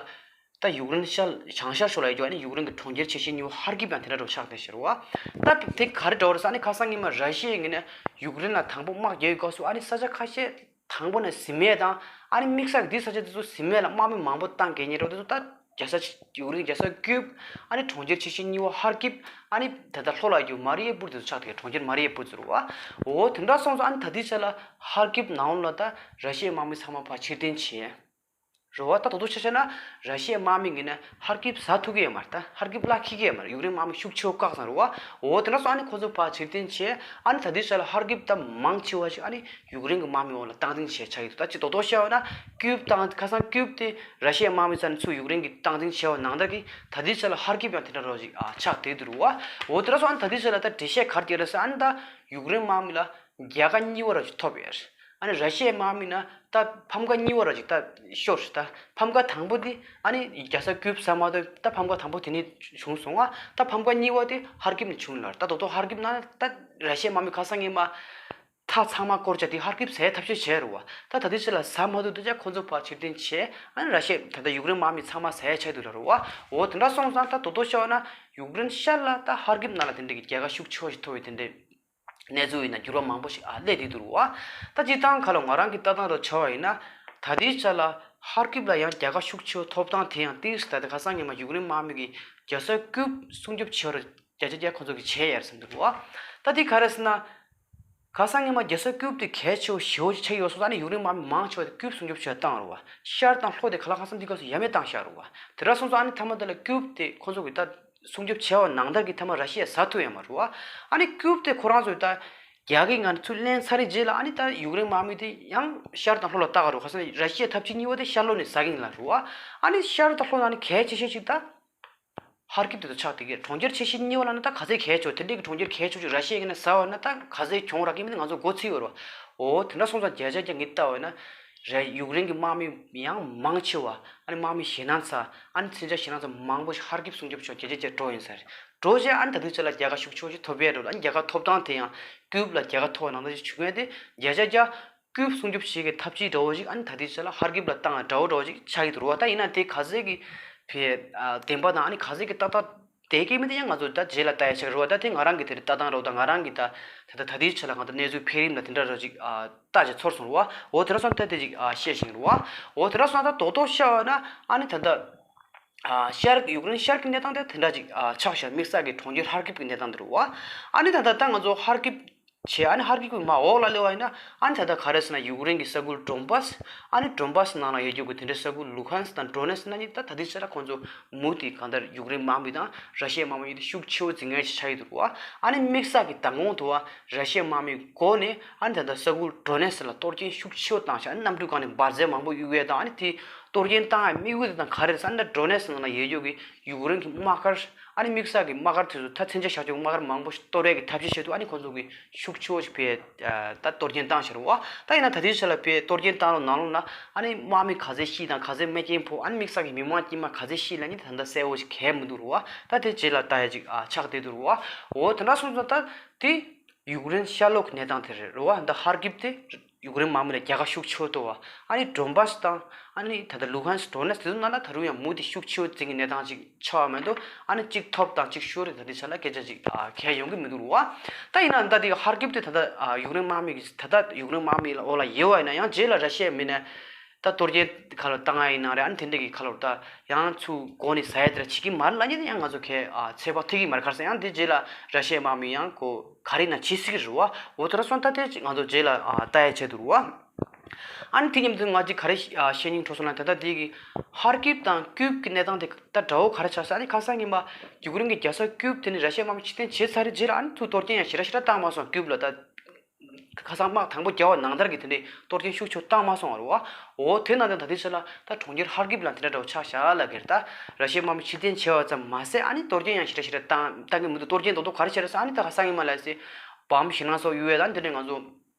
ད་ཡུཀ་རེན་ཤར་བྱང་ཤར་ཕྱོགས་ལ་ཡོད་རྒྱུ་ཨ་ནི་ཡུཀ་རེན་གི་གྲོང་ཁྱེར་ཆེ་ཤོས་གཉིས་པོ་ཧར་ཀིབ་ཡང་དེ་འདྲ་འགྲོ་ཆགས་བསྡད་ཤག་རུ་བ། ད་དེ་ག་རེ་འགྲོ་རུ་ཟེར་ཨ་ནི་ཁ་སང་ཉི་མ་ར་ཤི་ཡའི་ངོས་ནས་ཡུཀ་རེན་ལ་དང་པོ་དམག་རྒྱག་ཡོད་སྐབས་སུ་ཨ་ནི་ས་ཆ་ཁ་ཤས་དང་པོ་ནས་ཟིན་མེད་དང་ཨ་ནི་དམིགས་བསལ་གྱི་འདི་ས་ཆ་དེ་ཚོ་ཟིན་མེད་ལ་དམག་མི་མང་པོ་བཏང་གལ་ཉེ་རོགས་དེ་ཚོ་ད་རྒྱལ་ས་ཡུཀ་རེན་རྒྱལ་ས་ཀིབ་ཨ་ནི་གྲོང་ཁྱེར་ཆེ་ཤོས་གཉིས་པོ་ཧར་ཀིབ་ཨ་ནི་ད་ལྟ་ལྷོ་ལ་ཡོད་མ་རི་ཡེ་པུར་དེ་ཚོ་ཆགས་ཏེ་གྲོང་ཁྱེར་མ་རི་ཡེ་པུར་ཚོ་རུ་བ། འོ་དེ་འདྲ་སོང་ཙང་ཨ་ནི་ད་ལྟའི་ཆ་ལ་ཧར་ཀིབ་ནང་ལ་ད་ར་ཤི་ཡའི་དམག་མི་ཚང་མ་ཕར་ཕྱིར་འཐེན་བྱས། རེད་བ། ད་དོ་དོ་ཆ་བཞག་ན་ར་ཤི་ཡའི་དམག་མི་ངོས་ནས་ཧར་ཀིབ་ཟ་ཐུབ་ཀྱི་ཡོད་མ་རེད། ད་ཧར་ཀིབ་གླ་འཁེལ་གྱི་ཡོད་མ་རེད། ཡུཀ་རེན་དམག་མི་ཤུགས་ཆེ་བོ་བཀག་ཚར་རེད་བ། འོ་དེ་འདྲ་སོང་ཨ་ནི་ཁོ་ཚོ་ཕར་ཕྱིར་འཐེན་བྱས་ཨ་ནི་ད་ལྟའི་ཆ་ལ་ཧར་ཀིབ་ད་མང་ཆེ་བ་ཞིག་ཨ་ནི་ཡུཀ་རེན་གྱི་དམག་མི་འོག་ལ་སྟངས་འཛིན་བྱས་ཆགས་ཡོད་འདུག་ད་ཅི་དོ་དོ་བཤད་པ་ན་ཀིབ་བཏང་ཁ་སང་ཀིབ་དེ་ར་ཤི་ཡའི་དམག་མི་ཚོ་ནས་ཚུར་ཡུཀ་རེན་གྱིས་སྟངས་འཛིན་བྱས་པ་ནང་ལྟར་གྱི་ད་ལྟའི་ཆ་ལ་ཧར་ཀིབ་ཡང་དེ་འདྲ་རོ་ཞིག་ཨ་ཆགས་བསྡད་འདུག་རེད་བ། འོ་དེ་འདྲ་སོང་ཨ་ནི་ད་ལྟའི་ཆ་ལ་ད་འགྲེལ་བཤད་ག་རེ་རྒྱག་རེད་ཟེར་ཨ་ནི་ད་ཡུཀ་རེན་དམག་མི་ལ་རྒྱལ་ཁ་གཉིས་པ་ར་ཅིག་ཐོབ་ཡོད་རེད། ཨ་ནི་ར་ཤི་ཡའི་དམག་མི་ན་ད་ཕམ་ཁ་གཉིས་པ་ར་ཅིག་ད་ཤོར་རེད། ད་ཕམ་ཁ་དང་པོ་དེ་ཨ་ནི་རྒྱལ་ས་ཀིབ་ཟ་མ་ཐུབ་ད་ཕམ་ཁ་དང་པོ་དེ་ནས་བྱུང་སོང་ང་། ད་ཕམ་ཁ་གཉིས་པ་དེ་ཧར་ཀིབ་ནས་བྱུང་ལ། ད་དོ་དོ་ཧར་ཀིབ་ན་ད་ར་ཤི་ཡའི་དམག་མི་ཁ་སང་ཉི་མ་ཐག་ཚང་མ་སྐོར་ཆ་དེ་ཧར་ཀིབ་ཟ་ཡའི་ཐབས་ཤེས་བྱས་རེད་བ། ད་ད་ལྟའི་ཆ་ལ་ཟ་མ་ཐུབ་དུས་ཅག་ཁོ་ཚོ་ཕར་ཕྱིར་འཐེན་བྱས་ཨ་ནི་ར་ཤི་ཡ་ད་ལྟ་ཡུཀ་རེན་དམག་མི་ཚང་མ་ཟ་ཡ་ཆགས་འདུག་ལ་རེད་བ། འོ་དེ་འདྲ་སོང་ཙང་ད་དོ་དོ་ཤོད་ན་ཡུཀ་རེན་ཤར་ལ་ད་ཧར་ཀིབ་ནང་ལ་དེ་འདྲ་གི་རྒྱལ་ཁ་ཤུགས་ཆེ་བ་ཞིག་ཐོབ་ཡོད་དེ་འདྲའི། གནས་ཚུལ་ཡིན་ན་འགྱུར་བ་མང་པོ་ཞིག་ཨ་སླེབས་བསྡད་འདུག་རུ་བ། ད་སྤྱིར་བཏང་ཁ་ལོ་ང་རང་གི་ལྟ་སྟངས་རུ་ཆ་བ་ཡིན་ན། ད་ལྟའི་ཆ་ལ་ཧར་ཀིབ་ལ་ཡང་རྒྱལ་ཁ་ཤུགས་ཆེ་བ་ཐོབ་སྟངས་དེ་ཡང་ཏིས་ད་ལྟ་ཁ་སང་ཉི་མ་ཡུཀ་རེན་དམག་མི་གིས་རྒྱལ་ས་ཀིབ་སྲུང་སྐྱོབ་བྱེད་རུ་བརྒྱ་ཆ་བརྒྱ་ཁོ་ཚོ་གིས་བྱས་ཡར་ཟིན་འདུག་རུ་བ། ད་དེ་ག་རེ་ཟེར་ན། ཁ་སང་ཉི་མ་རྒྱལ་ས་ཀིབ་དེ་གལ་ཆེ་བ་ཞེ་པོ་ཅིག་ཆགས་ཡོད་སོང་ཙང་ཨ་ནི་ཡུཀ་རེན་དམག་མི་མང་ཆེ་བ་དེ་ཀིབ་སྲུང་སྐྱོབ་བྱེད་བཏང་རུ་བ། ཤར་དང་ལྷོ་དེ་ག་ལ་ཁ་སང་འདི་སྐབས་སུ་ཡ་མེད་བཏང་བཞག་རུ་བ། དེ་འདྲ་སོང་ཙང་ཨ་ནི་མཐའ་མ་དེ་ལ་ཀིབ་དེ་ཁོ་ཚོ་གིས་ད། སྲུང་སྐྱོབ་བྱས་པ་ནང་ལྟར་གྱི་མཐའ་མ་ར་ཤི་ཡས་ཟ་ཐུབ་ཡོད་མ་རེད་བ། ཨ་ནི་ཀིབ་དེ་ཁོ་རང་ཚོས་ད་རྒྱ་གི་ངང་ཚུར་ལེན་ཚར་རེད་རྗེས་ལ་ཨ་ནི་ད་ཡུཀ་རེན་དམག་མི་དེ་ཡང་ཤར་དང་ལྷོ་ལ་བཏགས་རུ་ཁ་སང་ར་ཤི་ཡའི་འཐབ་ཇུས་གཉིས་པ་དེ་ཤར་ལྷོ་ནས་ཟ་གི་ཡིན་ལ་རུ་བ། ཨ་ནི་ཤར་དང་ལྷོ་ལ་ནི་གལ་ཆེ་ཤོས་ཅིག་ད་ཧར་ཀིབ་དེ་ཚོ་ཆགས་བསྡད་ཀྱི་རེད། གྲོང་ཁྱེར་ཆེ་ཤོས་གཉིས་པ་ལ་ནི་ད་ག་ཚད་གལ་ཆེ་བ་དེ་འདྲའི་གི་གྲོང་ཁྱེར་གལ་ཆེ་བ་ཅིག་ར་ཤི་ཡ་ངོས་ནས་ཟ་བ་ན་ད་ག་ཚད་གྱོང་རག་གི་མིན་ང་ཚོ་མགོ་ཚོས་ཡོད་རེད་བ། འོ་དེ་འདྲ་སོང་ཙང་བརྒྱ་ཆ་བརྒྱ་ངས་བལྟ་བ་ན། རེད། ཡུཀ་རེན་གྱི་དམག་མི་ཡང་མང་ཆེ་བ་ཨ་ནི་དམག་མི་ཞེད་སྣང་ཚ་ཨ་ནི་མཚོན་ཆ་ཞེད་སྣང་ཚ་མང་པོ་ཞིག་ཧར་ཀིབ་སྲུང་སྐྱོབ་ཕྱོགས་བརྒྱ་ཆ་བརྒྱ་འགྲོ་ཡིན་ས་རེད། འགྲོ་རྗེས་ཨ་ནི་ད་ལྟའི་ཆ་ལ་རྒྱལ་ཁ་ཤུགས་ཆེ་བོ་ཞིག་ཐོབ་ཡས་རེད། ཨ་ནི་རྒྱལ་ཁ་ཐོབ་སྟངས་དེ་ཡང་ཀིབ་ལ་རྒྱལ་ཁ་ཐོབ་པ་ནང་བཞིན་བྱུང་ཡས་དེ་བརྒྱ་ཆ་བརྒྱ་ཀིབ་སྲུང་སྐྱོབ་བྱེད་མཁན་འཐབ་ཇུས་འདྲ་བོ་ཞིག་ཨ་ནི་ད་ལྟའི་ཆ་ལ་ཧར་ཀིབ་ལ་བཏང་ཡ་འདྲ་བོ་འདྲ་བོ་ཞིག་ཆགས་ཀྱི་འདུག་རེད་བ། ད་ཡིན་ན་དེ་ག་ཚད་ཀྱི་བེད་བདེན་པ་དང་ཨ་ནི་ག་ཚད་ཀྱི་ཏག་ཏག་དེ་སྐད་མི་དེ་ཡང་ང་ཚོ་ད་རྗེས་ལ་ལྟ་ཡ་ཆགས་རེད་བ། ད་དེ་ང་རང་གི་དེ་རེད་ལྟ་སྟངས་རེད་བ། ད་ང་རང་གི་ད་ད་ད་ད་དེའི་ཆ་ལ་ང་ད་གནས་ཚུལ་འཕེལ་རིམ་ལ་དེ་འདྲ་ར་ཅིག་ཨ་ལྟ་ཅིག་ཚོར་སོང་རེད་བ། འོ་དེ་འདྲ་སོང་ད་དེ་ཅིག་ཨ་བཤད་བཞིན་རེད་བ། འོ་དེ་འདྲ་སོང་ད་དོ་དོ་བཤད་བ་ན་ཨ་ནི་ད་ད་ཨ་ཤར་ཡུཀ་རེན་ཤར་གྱི་གནས་སྟངས་དེ་དེ་འདྲ་ཅིག་ཨ་ཆགས་ཤག་དམིགས་བསལ་གྱི་གྲོང་ཁྱེར་ཧར་ཀིབ་ཀྱི་གནས་སྟངས་དེ་རེད་བ། ཨ་ནི་ད་ད་ད་ང་ཚོ་ཧར་ཀིབ་བྱས་ཨ་ནི་ཧར་ཀིབ་ཀྱི་མར་འོག་ལ་སླེབས་པ་ཡིན་ན་ཨ་ནི་ད་ལྟ་ག་རེ་ཟེར་ན་ཡུཀ་རེན་གྱི་ས་ཁུལ་ཌོན་བཱས་ཨ་ནི་ཌོན་བཱས་ནང་ལ་ཡོད་རྒྱུ་གི་དེ་འདྲའི་ས་ཁུལ་ལུ་ཧན་སི་དང་ཌོ་ནེ་སི་ནང་གཉིས་ད་ད་ལྟའི་ཆ་ལ་ཁོང་ཚོ་མུ་མཐུད་གང་ལྟར་ཡུཀ་རེན་དམག་མི་དང་ར་ཤི་ཡའི་དམག་མི་གཉིས་དེ་ཤུགས་ཆེ་བོ་འཛིང་མཁན་ཞིག་ཆགས་ཡོད་འདུག་བ། ཨ་ནི་དམིགས་བསལ་གྱི་མདང་དགོང་དུ་བ་ར་ཤི་ཡའི་དམག་མི་མགོ་ནས་ཨ་ནི་ད་ལྟ་ས་ཁུལ་ཌོ་ནེ་སི་ལ་གཏོར་སྐྱོན་ཤུགས་ཆེ་བོ་བཏང་ཤག་ཨ་ནི་གནམ་གྲུ་སྒང་ནས་འབར་རྫས་མང་པོ་གཡུག་ཡས་དང་ཨ་ནི་དེ་གཏོར་སྐྱོན་བཏང་ཡ་དམིགས་ཡུལ་དེ་དང་ག་རེ་རེད་ཟེར་ན་ཌོ་ནེ་སི་ནང་ལ་ཡོད་རྒྱུ་གི་ཡུཀ་རེན་གྱི་དམག་སྒར་ ཨ་ནི་དམིགས་བསལ་གྱི་དམག་སྒར་དེ་ཚོ་ད་མཚོན་ཆ་བཞག་ཆོག་དམག་སྒར་མང་པོ་ཞིག་གཏོར་ཡས་ཀྱི་ཐབས་ཤེས་བྱེད་དུས། ཨ་ནི་ཁོང་ཚོ་གི་ཤུགས་ཆེ་བོ་ཞིག་ཕར་ད་གཏོར་སྐྱོན་བཏང་ཤར་བ། ད་ཡིན་ན་ད་ལྟའི་ཆ་ལ་ཕར་གཏོར་སྐྱོན་བཏང་ལོ་ནང་ལོགས་ན་ཨ་ནི་དམག་མི་ག་ཚད་ཤི་དང་ག་ཚད་རྨས་སྐྱོན་ཕོག་ཨ་ནི་དམིགས་བསལ་གྱི་མི་མང་དཀྱུས་མ་ག་ཚད་ཤི་ལབ་མཁན་དེ་ད་ལྟ་གསལ་བོ་ཞིག་གང་ཡང་མི་འདུག་རེད་བ། ད་དེ་རྗེས་ལ་ལྟ་ཡ་ཅིག་ཨ་ཆགས་བསྡད་འདུག་རེད་བ། འོ་དེ་འདྲ་སོང་ཙང་ད་དེ་ཡུཀ་རེན་ཤར་ལྷོ་གི་གནས་སྟངས་དེ་རེད་རེད་བ། ད་ཧར་ཀིབ་དེ་ཡུཀ་རེན་དམག་མི་ལ་རྒྱལ་ཁ་ཤུགས་ཆེ་བོ་ཐོབ་བ། ཨ་ནི་ཌོན་བྷ་སི་དང་ཨ་ནི་ད་ལྟ་ལུ་ཧན་སི་ཌོ་ནེ་སི་དེ་ཚོ་ནང་ལ་ད་རུང་ཡང་མུ་མཐུད་ཤུགས་ཆེ་བོ་འཛིན་གྱི་གནས་སྟངས་ཅིག་ཆགས་པ་མ་གཏོགས། ཨ་ནི་གཅིག་ཐོབ་དང་གཅིག་ཤོར་རེད། ད་དེ་ཆ་ལ་སྐད་ཆ་ཅིག་ཨ་གང་ཡང་ཡོང་གི་མི་འདུག་རེད་བ། ད་ཡིན་ན་ད་དེ་ཧར་ཀིབ་དེ་ད་ལྟ་ཨ་ཡུཀ་རེན་དམག་མི་གི་ད་ལྟ་ཡུཀ་རེན་དམག་མི་ལ་འོག་ལ་ཡོད་པ་ཡིན་ན་ཡང་རྗེས་ལ་ར་ཤི་ཡའི་མི་ནས་ད་གཏོར་སྐྱོན་ཁ་ལོ་བཏང་ཡ་ཡིན་ན་རེད། ཨ་ནི་དེ་འདྲ་གི་ཁ་ལོ་ད་ཡང་ཚུར་འགོ་ནས་ཟ་ཡ་དེ་འདྲ་བྱེད་ཀྱི་མ་རེད་ལབ་མཁན་དེ་ཡང་ང་ཚོ་གས་ཨ་ཚོད་དཔག་ཐུབ་ཀྱི་མ་རེད། ག་རེ་ཟེར་ཡང་དེ་རྗེས་ལ་ར་ཤི་ཡའི་དམག་མི་ཡང་ཁོ་ག་རེ་ཡིན་ན་བྱེད་སྲིད་ཀྱི་རེད་བ། འོ་དེ་འདྲ་སོང་ད་དེ་ང་ཚོ་རྗེས་ལ་ཨ་ལྟ་ཡ་ཆེད་དུ་རེད་བ། ཨ་ནི་དེ་མཉམ་དུ་ང་གཅིག་ག་རེ་ཤ- ཨ་བཤད་སྙིང་བྲོ་སོང་ལབ་ན། ད་ལྟ་དེ་གི་ཧར་ཀིབ་དང་ཀིབ་ཀྱི་གནས་སྟངས་དེ་ད་འདྲ་བོ་ག་རེ་ཆགས་ཟེར། ཨ་ནི་ཁ་སང་ཉིན་མ་ཡུཀ་རེན་གྱི་རྒྱལ་ས་ཀིབ་དེ་ནས་ར་ཤི་ཡའི་དམག་མི་ཕྱིར་འཐེན་བྱས་ཚར་རྗེས་ལ་ཨ་ནི་ཚུར་གཏོར་སྐྱོན་ཡང་ཞེ་དྲག་ཞེ་དྲག་བཏང་མ་སོང་། ཀིབ་ལ་ད་ཁ་སང་དམག་དང་པོ་རྒྱག་པ་ནང་ལྟར་གྱི་དེ་འདྲའི་གཏོར་སྐྱོན་ཤུགས་ཆེ་བཏང་མ་སོང་བ་རེད་བ། འོ་དེ་ནང་དུ་ད་ལྟའི་ཆ་ལ་ད་གྲོང་ཁྱེར་ཧར་ཀིབ་ལ་དེ་འདྲ་འདྲ་བོ་ཆགས་བཞག་ལབ་ཀྱི་རེད། ད་ར་ཤི་ཡའི་དམག་མི་ཕྱིར་འཐེན་བྱས་པ་ཙམ་མ་ཟད་ཨ་ནི་གཏོར་སྐྱོན་ཡང་ཞེ་དྲག་ཞེ་དྲག་བཏང་བཏང་གི་མི་འདུག་གཏོར་སྐྱོན་རྡོག་རྡོག་ག་རེ་བྱས་རེད་ཟེར། ཨ་ནི་ད་ཁ་སང་ཉིན་མ་ལབ་སའི་བོམ་ཞེད་སྣང་སོགས་གཡུག་ཡས་ད་འདི་འདྲ་ང་ཚོ་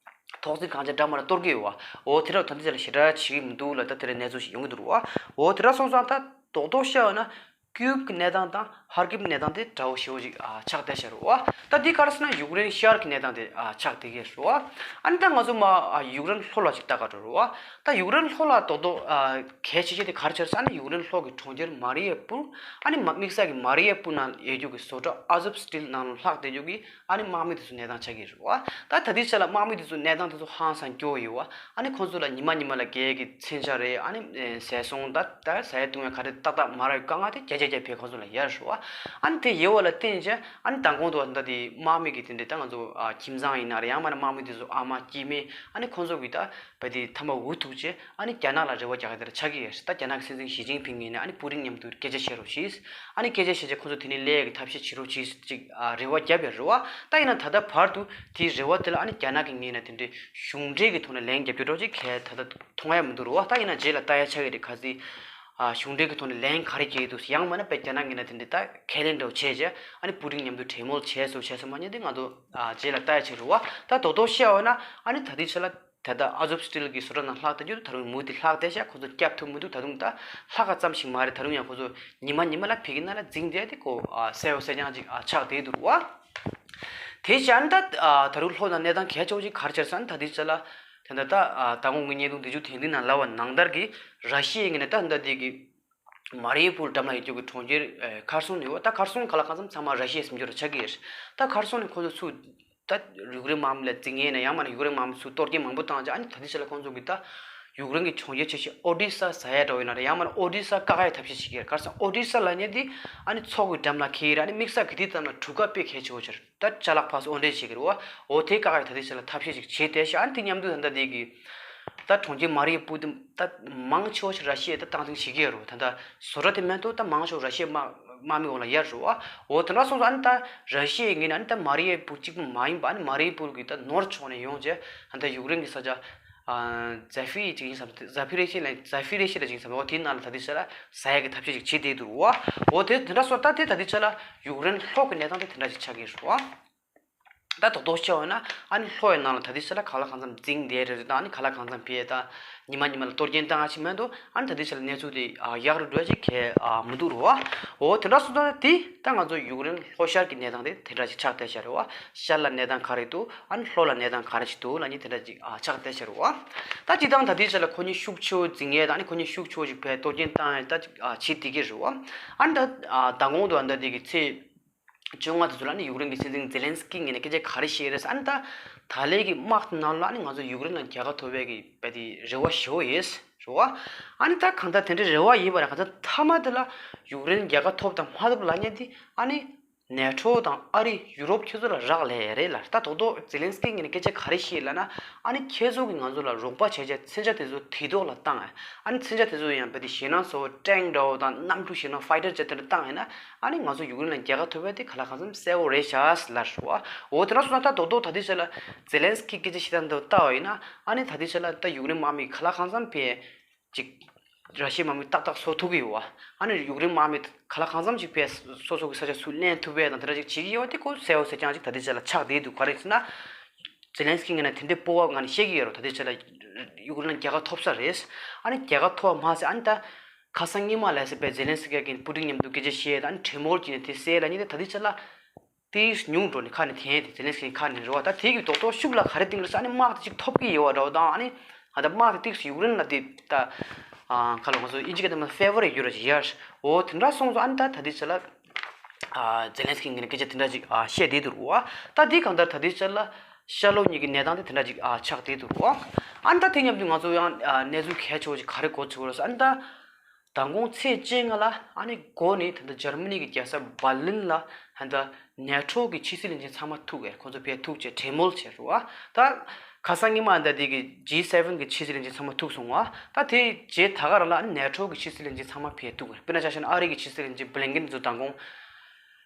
ཐོག་བརྩེགས་གངས་ཅན་འདྲ་མ་འདྲ་གཏོར་གྱི་ཡོད་བ། འོ་དེ་འདྲ་ད་ལྟའི་ཆ་ལ་ཞེ་དྲག་བྱེད་ཀྱི་མི་འདུག་ལབ་ད་དེ་འདྲའི་གནས་ཚུལ་ཞིག་ཡོང་གི་འདུག་རེད་བ། འོ་དེ་འདྲ་སོང་ཙང་ད་རྡོག་རྡོག་བཤད་པ་ན། ཀིབ་ཀྱི་གནས་སྟངས་དང་ཧར་ཀིབ་གནས་སྟངས་དེ་འདྲ་བོ་ཞེ་པོ་ཅིག་ཨ་ཆགས་བསྡད་ཤག་རེད་བ། ད་འདི་ག་རེ་ཟེར་ན་ཡུཀ་རེན་ཤར་གྱི་གནས་སྟངས་དེ་ཨ་ཆགས་བསྡད་ཀྱི་རེད་བ། ཨ་ནི་ད་ང་ཚོ་མར་ཨ་ཡུཀ་རེན་ལྷོ་ལ་ཅིག་ལྟ་ག་འགྲོ་རེད་བ། ད་ཡུཀ་རེན་ལྷོ་ལ་རྡོག་རྡོག་ཨ་གལ་ཆེ་ཤོས་དེ་ག་རེ་ཆགས་ཟེར་ན་ཡུཀ་རེན་ལྷོ་གི་གྲོང་ཁྱེར་མ་རི་ཡུ་པོལ། ཨ་ནི་མ་དམིགས་བསལ་གྱི་མ་རི་ཡུ་པོལ་ནང་ཡོད་རྒྱུ་གི་བཟོ་གྲྭ་ཨ་ཛོབ་སི་ཊིལ་ནང་ལ་ལྷག་བསྡད་རྒྱུ་གི་ཨ་ནི་དམག་མི་དེ་ཚོ་གནས་སྟངས་ཆགས་ཀྱི་རེད་བ། ད་ད་ལྟའི་ཆ་ལ་དམག་མི་དེ་ཚོ་གནས་སྟངས་དེ་ཚོ་ཧང་སང་སྐྱོ་བོ་ཡོད་བ། ཨ་ནི་ཁོང་ཚོ་ལ་ཉི་མ་ཉི་མ་ལ་རྒྱག་ཡས་ཀྱི་མཚོན་ཆ་རེད། ཨ་ནི་ཟས་སོང་ད་ད་ཟ་ཡས་བཏུང་ཡས་ག་རེ་ཏག་ཏག་མ་རག་དཀའ་ངལ་དེ་བརྒྱ་ཆ་བརྒྱ་ཕར་ཁོང་ཚོ་ལ་ཡོད་རེད་བ། ཨ་ནི་དེ་ཡོད་པ་ལ་བརྟེན་བྱས་ཨ་ནི་མདང་དགོང་དུ་ད་དེ་དམག་མི་གི་དེ་འདྲའི་ད་ང་ཚོ་ཨ་ཁྱིམ་ཚང་ཡིན་ན་རེད། ཡང་མིན་ན་དམག་མི་དེ་ཚོ་ཨ་མ་སྐྱེ་དམན་ཨ་ནི་ཁོང་ཚོ་གི་ད་བ་དེ་ཐ་མ་འུ་ཐུག་བྱས་ཨ་ནི་རྒྱ་ནག་ལ་རེ་བ་རྒྱག་གི་དེ་འདྲ་ཆགས་ཀྱི་ཡོད་རེད། ད་རྒྱ་ནག་གི་སྲིད་འཛིན་ཞི་ཅིན་ཕིང་ཡིན་ན་ཨ་ནི་པུ་ཏིན་མཉམ་དུ་སྐད་ཆ་བཤད་རོགས་གྱིས། ཨ་ནི་སྐད་ཆ་བཤད་བྱས་ཁོང་ཚོ་དེ་ནས་སླེབས་ཡས་ཀྱི་ཐབས་ཤེས་བྱེད་རོགས་གྱིས་ཅིག་ཨ་རེ་བ་བརྒྱབ་ཡོད་རེད་བ། ད་ཡིན་ན་ད་ལྟ་བར་དུ་དེའི་རེ་བ་དེ་ལ་ཨ་ནི་རྒྱ་ནག་གི་ངོས་ནས་དེ་འདྲའི་གཞུང་འབྲེལ་གྱི་ཐོག་ནས་ལན་རྒྱབ་རྒྱུ་འདྲ་ཅིག་གང་ཡང་ད་ལྟ་མཐོང་ཡ་མི་འདུག་རེད་བ། ད་ཡིན་ན་རྗེས་ལ་ལྟ་ཡ་ཆགས་ཀྱི་རེད། གལ་སྲིད་ཨ་གཞུང་འབྲེལ་གྱི་ཐོག་ནས་ལན་ག་རེ་རྒྱག་གི་འདུག་ཡང་མིན་ན་དཔེ་རྒྱ་ནག་གི་ངོས་ནས་དེ་འདྲའི་ད་ཁས་ལེན་འདྲ་བོ་བྱས་བྱས་ཨ་ནི་པུ་ཏིན་མཉམ་དུ་གྲོས་མོལ་བྱས་སོང་བྱས་སོང་མ་ཉན་དེ་ང་ཚོ་ཨ་རྗེས་ལ་ལྟ་ཡ་ཆགས་རེད་བ། ད་རྡོག་རྡོག་བཤད་པ་ན་ཨ་ནི་ད་ལྟའི་ཆ་ལ་ད་ལྟ་ཨ་ཛོབ་སི་ཊིལ་གྱི་བཟོ་གྲྭ་ནང་ལྷག་བསྡད་རྒྱུ་དེ་ད་རུང་མུ་མཐུད་ལྷག་བསྡད་ཤག་ཁོ་ཚོ་བསྐྱབ་ཐུབ་མི་འདུག་ད་དུང་ད་ལྷག་ག་ཙམ་ཞིག་མ་རེད། ད་རུང་ཡང་ཁོ་ཚོ་ཉི་མ་ཉི་མ་ལ་བོད་ཀྱི་ནང་ལ་འཛིང་བསྡད་དེ་ཁོ་ཨ་གསལ་པོ་གསལ་རྐྱང་ཅིག་ཨ་ཆགས་བསྡད་འདུག་རེད་བ། དེ་བཞིན་ད་ཨ་ད་རུང་ལྷོ་ནང་གནས་སྟངས་གལ་ཆེ་བོ་ཅིག་ག་རེ་ཆགས་ཟེར་ན། ད་ལྟའི་ཆ་ལ་ད་ལྟ་ད་ཨ་ད་དགོང་གི་བརྙན་ཐུང་འདི་ཚོ་དེ་འདི་ནང་ལབ་པ་ནང་ལྟར་གྱི་ར་ཤི་ཡའི་ངོས་ནས་ད་ད་ལྟ་དེ་གི་མ་རི་ཡུ་པོལ་འགྲམ་ལ་ཡོད་རྒྱུ་གི་གྲོང་ཁྱེར་ཨེ་ཁར་སོན་ཡོད་བ། ད་ཁར་སོན་ག་ལ་གང་འཚམ་ཚང་མ་ར་ཤི་ཡའི་སྲིད་འབྱོར་ཆགས་ཀྱི་ཡོད་རེད། ད་ཁར་སོན་ནས་ཁོ་ཚོ་ཚུར་ད་ཡུཀ་རེན་དམག་མི་ལ་འཛིང་ཡས་ན་ཡང་མིན་ན་ཡུཀ་རེན་དམག་མི་ཚུར་གཏོར་སྐྱོན་མང་པོ་བཏང་རྗེས་ཨ་ནི་ད་ལྟའི་ཆ་ལ་ཁོང་ཚོ་གི་ད་ཡུཀ་རེན་གྱི་གྲོང་ཁྱེར་ཆེ་ཤོས་ཨོ་ཌི་ས་ཟ་ཡ་འདྲ་བོ་ཡིན་ན་རེད། ཡང་མིན་ན་ཨོ་ཌི་ས་བཀག་ཡའི་ཐབས་ཤེས་བྱེད་ཀྱི་ཡོད་རེད། ག་རེ་ཟེར་ན་ཨོ་ཌི་ས་ལབ་མཁན་དེ་ཨ་ནི་མཚོ་གི་འགྲམ་ལ་འཁེལ་ཡོད་རེད། ཨ་ནི་དམིགས་བསལ་གྱི་དེ་ཙམ་ལ་གྲུ་ཁ་དཔེ་གལ་ཆེ་བོ་ཅིག་རེད། ད་ཅ་ལག་ཕར་ཚུར་འོར་འདྲེན་བྱེད་ཀྱི་རེད་བ། འོ་དེ་བཀག་ཡ་ད་ལྟའི་ཆ་ལ་ཐབས་ཤེས་ཅིག་བྱས་བསྡད་ཤག་ཨ་ནི་དེ་མཉམ་དུ་ད་ལྟ་དེ་གི་ད་གྲོང་ཁྱེར་མ་རི་ཡུ་པོལ་དེ་ད་མང་ཆེ་བ་ཞིག་ར་ཤི་ཡས་ད་སྟངས་འཛིན་བྱེད་ཀྱི་ཡོད་རེད། ད་ལྟ་བཟོ་གྲྭ་དེ་མ་གཏོགས་ད་མང་ཆེ་བ་ར་ཤི་ཡའི་དམག་དམག་མི་འོག་ལ་ཡར་རེད་བ། འོ་དེ་འདྲ་སོང་ཙང་ཨ་ནི་ད་ར་ཤི་ཡའི་ངོས་ནས་ཨ་ནི་ད་མ་རི་ཡུ་པོལ་གཅིག་པུ་མ་ཡིན་པ་ཨ་ནི་མ་རི་ཡུ་པོལ་གི་ད་ནོར་ཕྱོགས་ནས་ཡོང་བྱས་ཨ་ནི་ད་ཡུཀ་རེན་གི་ས་ཆ་ཨ་ཛ་ཕི་ཅིག་ཡིན་བསམ། ཛ་ཕི་རེ་ཤི་ལ་ཛ་ཕི་རེ་ཤི་ལ་ཅིག་ཡིན་བསམ། འོ་དེའི་ནང་ལ་ད་ལྟའི་ཆ་ལ་ཟ་ཡ་གི་ཐབས་ཤེས་ཅིག་བྱེད་བསྡད་འདུག་རེད་བ། འོ་དེ་དེ་འདྲ་སོང་ད་དེ་ད་ལྟའི་ཆ་ལ་ཡུཀ་རེན་ལྷོ་གི་གནས་སྟངས་དེ་དེ་འདྲ་ཅིག་ཆགས་ཀྱི་རེད་བ། ད་རྡོག་རྡོག་བཤད་པ་ན་ཨ་ནི་ལྷོ་ཡི་ནང་ལ་ད་ལྟའི་ཆ་ལ་གང་ལ་གང་འཚམ་འཛིང་བསྡད་རེད་དང་ཨ་ནི་གང་ལ་གང་འཚམ་བྱས་ད་ཉི་མ་ཉི་མ་ལ་གཏོར་སྐྱོན་བཏང་ཡ་ཅིག་མ་གཏོགས་ཨ་ནི་ད་ལྟའི་ཆ་ལ་གནས་ཚུལ་དེ་ཨ་ཡག་རུ་འགྲོ་ཡ་ཅིག་གང་ཡང་མི་འདུག་རེད་བ། འོ་དེ་འདྲ་སོང་ཙང་དེ་ད་ང་ཚོ་ཡུཀ་རེན་ལྷོ་ཤར་གྱི་གནས་སྟངས་དེ་དེ་འདྲ་ཅིག་ཆགས་བསྡད་ཤག་རེད་བ། ཤར་ལ་གནས་སྟངས་ག་རེ་འདུག་ཨ་ནི་ལྷོ་ལ་གནས་སྟངས་ག་རེ་ཅིག་འདུག་ལབ་མཁན་དེ་འདྲ་ཅིག་ཨ་ཆགས་བསྡད་ཤག་རེད་བ། ད་སྤྱིར་བཏང་ད་ལྟའི་ཆ་ལ་ཁོ་གཉིས་ཤུགས་ཆེ་བོ་འཛིང་ཡས་དང་ཨ་ནི་ཁོ་གཉིས་ཤུགས་ཆེ་བོ་ཅིག་ཕར་གཏོར་སྐྱོན་བཏང་ཡས་ད་ཅིག་ཨ་བྱེད་བསྡད་ཀྱི་རེད་བ། ཨ་ནི་ད་ཨ་མདང་དགོང་དུ་ཨ་ནི་ད་དེ་གི་ཚེས་བཅོ་ལྔ་དེ་ཚོ་ལ་ནི་ཡུཀ་རེན་གྱི་སྲིད་འཛིན་ཛེ་ལན་སི་ཀི་ངོས་ནས་སྐད་ཆ་ག་རེ་བཤད་རེད་ཟེར། ཨ་ནི་ད་ད་ལན་གྱི་དམག་དེ་ནང་ལ་ནི་ང་ཚོ་ཡུཀ་རེན་ལ་རྒྱལ་ཁ་ཐོབ་པའི་གི་བས་དེ་རེ་བ་ཞེ་པོ་ཡོད་རེད་བ། ཨ་ནི་ད་གང་ལྟར་དེ་འདྲའི་རེ་བ་ཡོད་པ་རེད། གང་ལྟར་མཐའ་མ་དེ་ལ་ཡུཀ་རེན་རྒྱལ་ཁ་ཐོབ་དང་མ་ཐོབ་ལབ་མཁན་དེ་ཨ་ནི་ནེ་ཊོ་དང་ཨ་རི་ཡུ་རོབ་ཁྱེད་ཚོ་ལ་རག་ལས་རེད་ལ། ད་རྡོག་རྡོག་ཛེ་ལན་སི་ཀི་ངོས་ནས་སྐད་ཆ་ག་རེ་བཤད་ལབ་ན། ཨ་ནི་ཁྱེད་ཚོ་གིས་ང་ཚོ་ལ་རོགས་པ་བྱས་བྱས་མཚོན་ཆ་དེ་ཚོ་དུས་ཐོག་ལ་བཏང་ཨ། ཨ་ནི་མཚོན་ཆ་དེ་ཚོ་ཡང་བས་དེ་ཞེད་སྣང་ཚ་བོ་ཊེང་འདྲ་བོ་དང་གནམ་གྲུ་ཞེད་སྣང་ཕའི་ཊར་ཇེཊ་དེ་འདྲ་བཏང་ཡིན་ན། ཨ་ནི་ང་ཚོ་ཡུཀ་རེན་ལ་རྒྱལ་ཁ་ཐོབ་པ་དེ་གང་ལ་གང་འཚམ་གསལ་བོ་རེད་ཤག་ལབ་རེད་བ། འོ་དེ་འདྲ་སོང་ཙང་ད་རྡོག་རྡོག་ད་ལྟའི་ཆ་ལ་ཛེ་ལན་སི་ཀི་སྐད་ཆ་བཤད་སྟངས་འདི་ལྟ་བ་ཡིན་ན། ཨ་ནི་ད་ལྟའི་ཆ་ལ་ད་ཡུཀ་རེན་དམག་མི་གང་ལ་གང་འཚམ་བས་ཅིག་ ར་ཤི་ཡའི་དམག་མི་ཏག་ཏག་གསོ་ཐུབ་ཀྱི་ཡོད་པ། ཨ་ནི་ཡུཀ་རེན་དམག་མི་ག་ལ་གང་འཚམ་ཞིག་ཕེབས་སོ་སོ་གི་ས་ཆ་ཚུར་ལེན་ཐུབ་པའི་དང་དེ་འདྲ་ཞིག་བྱེད་ཀྱི་ཡོད་པ་དེ་ཁོ་གསལ་པོ་གསལ་རྐྱང་ཅིག་ད་ལྟའི་ཆ་ལ་ཆགས་བསྡད་འདུག་ག་རེ་ཟེར་ན། ཛེ་ལན་སི་ཀི་ངོས་ནས་དེ་འདྲའི་སྤོབས་པ་ངང་ནས་བཤད་ཀྱི་ཡོད་རེད། ད་ལྟའི་ཆ་ལ་ཡུཀ་རེན་ལ་རྒྱལ་ཁ་ཐོབ་ས་རེད། ཨ་ནི་རྒྱལ་ཁ་ཐོབ་པ་མ་ཟད་ཨ་ནི་ད་ཁ་སང་སྔོན་མ་ལ་ཟེར་བའི་ཛེ་ལན་སི་ཀི་གིས་པུ་ཏིན་མཉམ་དུ་སྐད་ཆ་བཤད་དང་ཨ་ནི་གྲོས་མོལ་བྱས་ནས་དེ་བསལ་ལ་ཉིན་དེ་ད་ལྟའི་ཆ་ལ། ཏིས་ཉུང་འགྲོ་ནས་ཁ་ནས་འཐེན་ཏེ་ཛེ་ལན་སི་ཀི་ཁ་ནས་རེད་བ། ད་དེ་གི་རྡོག་རྡོག་ཤུགས་ལ་ག་རེ་བཏིང་རེད་ཟེར་ཨ་ནི་དམག་དེ་ཅིག་ཐོབ་ཀྱི་ཡོད་བ་འདྲ་བ་དང་ཨ་ནི་ཨ་ད་དམག་དེ་ཏིས་ཡུཀ་རེན་ལ་དེ་ད་ཨ་ག་ལ་ང་ཚོ་ཨིན་ཇི་སྐད་དུ་མ་ཕེ་ཝར་ཡོད་ར་ཅིག་ཡར་འོ་དེ་འདྲ་སོང་ཙང་ཨ་ནི་ད་ད་དེ་ཆ་ལ་ཨ་ཛེ་ལན་སི་ཀི་ངོས་ནས་སྐད་ཆ་དེ་འདྲ་ཅིག་ཨ་བཤད་བསྡད་འདུག་རེད་བ། ད་དེ་གང་ལྟར་ད་དེ་ཆ་ལ་ཤར་ལྷོ་གཉིས་ཀྱི་གནས་སྟངས་དེ་དེ་འདྲ་ཅིག་ཨ་ཆགས་བསྡད་འདུག་རེད་བ། ཨ་ནི་ད་དེ་མཉམ་དུ་ང་ཚོ་ཡང་ཨ་གནས་ཚུལ་གལ་ཆེ་བོ་ཅིག་ག་རེ་གོ་ཚུལ་རེད་ཟེར་ཨ་ནི་ད། མདང་དགོང་ཚེས་བཅོ་ལྔ་ལ་ཨ་ནི་འགོ་ནས་ད་ལྟ་འཇར་མ་ནི་གི་རྒྱལ་ས་འབར་ལིན་ལ་ད་ལྟ་ནེ་ཊོ་གི་ཕྱི་སྲིད་བློན་ཆེན་ཚང་མ་ཐུག་གས། ཁོང་ཚོ་ཕར་ཐུག་བྱས་གྲོས་མོལ་བྱས་རེད་བ། ད་ཁ་སང་ཉི་མ་ད་ལྟ་དེ་གི་ཇི་སེ་ཝེན་གི་ཕྱི་སྲིད་བློན་ཆེན་ཚང་མ་ཐུག་སོང་བ། ད་དེ་རྗེས་ད་ག་རང་ལ་ཨ་ནི་ནེ་ཊོ་གི་ཕྱི་སྲིད་བློན་ཆེན་ཚང་མ་ཕར་ཐུག་གས། དཔེར་ན་ཆ་བཞག་ན་ཨ་རི་གི་ཕྱི་སྲིད་བློན་ཆེན་བྷི་ལིན་ཀེན་ཚོ་མདང་དགོང་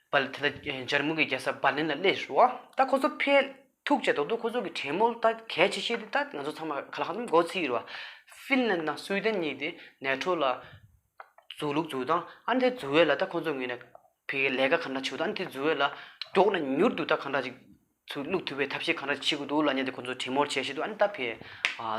བལ་ད་ལྟ་འཇར་མ་ནི་གི་རྒྱལ་ས་འབར་ལིན་ལ་སླེབས་རེད་བ། ད་ཁོང་ཚོ་ཕར་ཐུག་བྱས་རྡོག་རྡོག་ཁོ་ཚོ་གི་གྲོས་མོལ་ད་གལ་ཆེ་ཤོས་དེ་ད་ང་ཚོ་ཚང་མ་ག་ལ་གང་འཚམ་མགོ་ཚོས་ཡོད་རེད་བ། ཧྥིན་ལན་དང་སུའེ་ཏན་གཉིས་དེ་ནེ་ཊོ་ལ་འཛུལ་ལུགས་འཛུལ་སྟངས་ཨ་ནི་དེ་འཛུལ་བས་ལ་ད་ཁོ་ཚོ་ངོས་ནས་ཕ་གི་ལས་ཀ་གང་འདྲ་བྱེད་དང་ཨ་ནི་དེ་འཛུལ་བས་ལ་མགྱོགས་ན་མྱུར་དུ་ད་གང་འདྲ་ཅིག་ཚུར་བླུག་ཐུབ་པའི་ཐབས་ཤེས་གང་འདྲ་བྱེད་དགོས་འདུག་ལབ་མཁན་དེ་ཁོ་ཚོ་གྲོས་མོལ་བྱས་བྱས་འདུག་ཨ་ནི་ད་ཕར་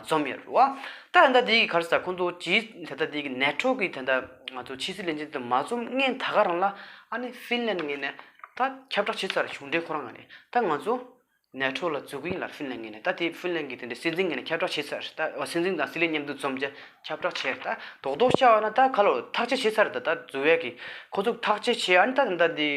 འཛོམས་ཡོད་རེད་བ། ད་ད་ལྟ་དེ་གི་ག་རེ་ཟེར་ཁོ་ཚོ་ཇི་ད་ལྟ་དེ་གི་ནེ་ཊོ་གི་ད་ལྟ་ང་ཚོ་ཕྱི་སྲིད་བློན་ཆེན་དེ་མ་འཛོམས་སྔོན་ད་ག་རང་ལ་ཨ་ནི་ཧྥིན་ལན་ངོས་ནས་ད་ཁྱབ་བསྒྲགས་བྱས་ཚར་རེད། གཞུང་འབྲེལ་ཁོ་རང་ངོས་ནས་ད་ང་ཚོ། ནེ་ཊོ་ལ་འཛུལ་གྱི་ཡིན་ལབ་ཧྥིན་ལན་ངོས་ནས། ད་དེ་ཧྥིན་ལན་གྱི་དེ་འདྲའི་སྲིད་འཛིན་ངོས་ནས་ཁྱབ་བསྒྲགས་བྱས་ཚར། ད་སྲིད་འཛིན་དང་སྲིད་བློན་མཉམ་དུ་འཛོམས་བྱས་ཁྱབ་བསྒྲགས་བྱས། ད་རྡོག་རྡོག་བཤད་པ་ན་ད་ག་ལོ་ཐག་གཅོད་བྱས་ཚར། ད་ད་འཛུལ་ཡས་ཀྱི་ཁོ་ཚོ་ཐག་གཅོད་བྱས། ཨ་ནི་ད་ད་འདི་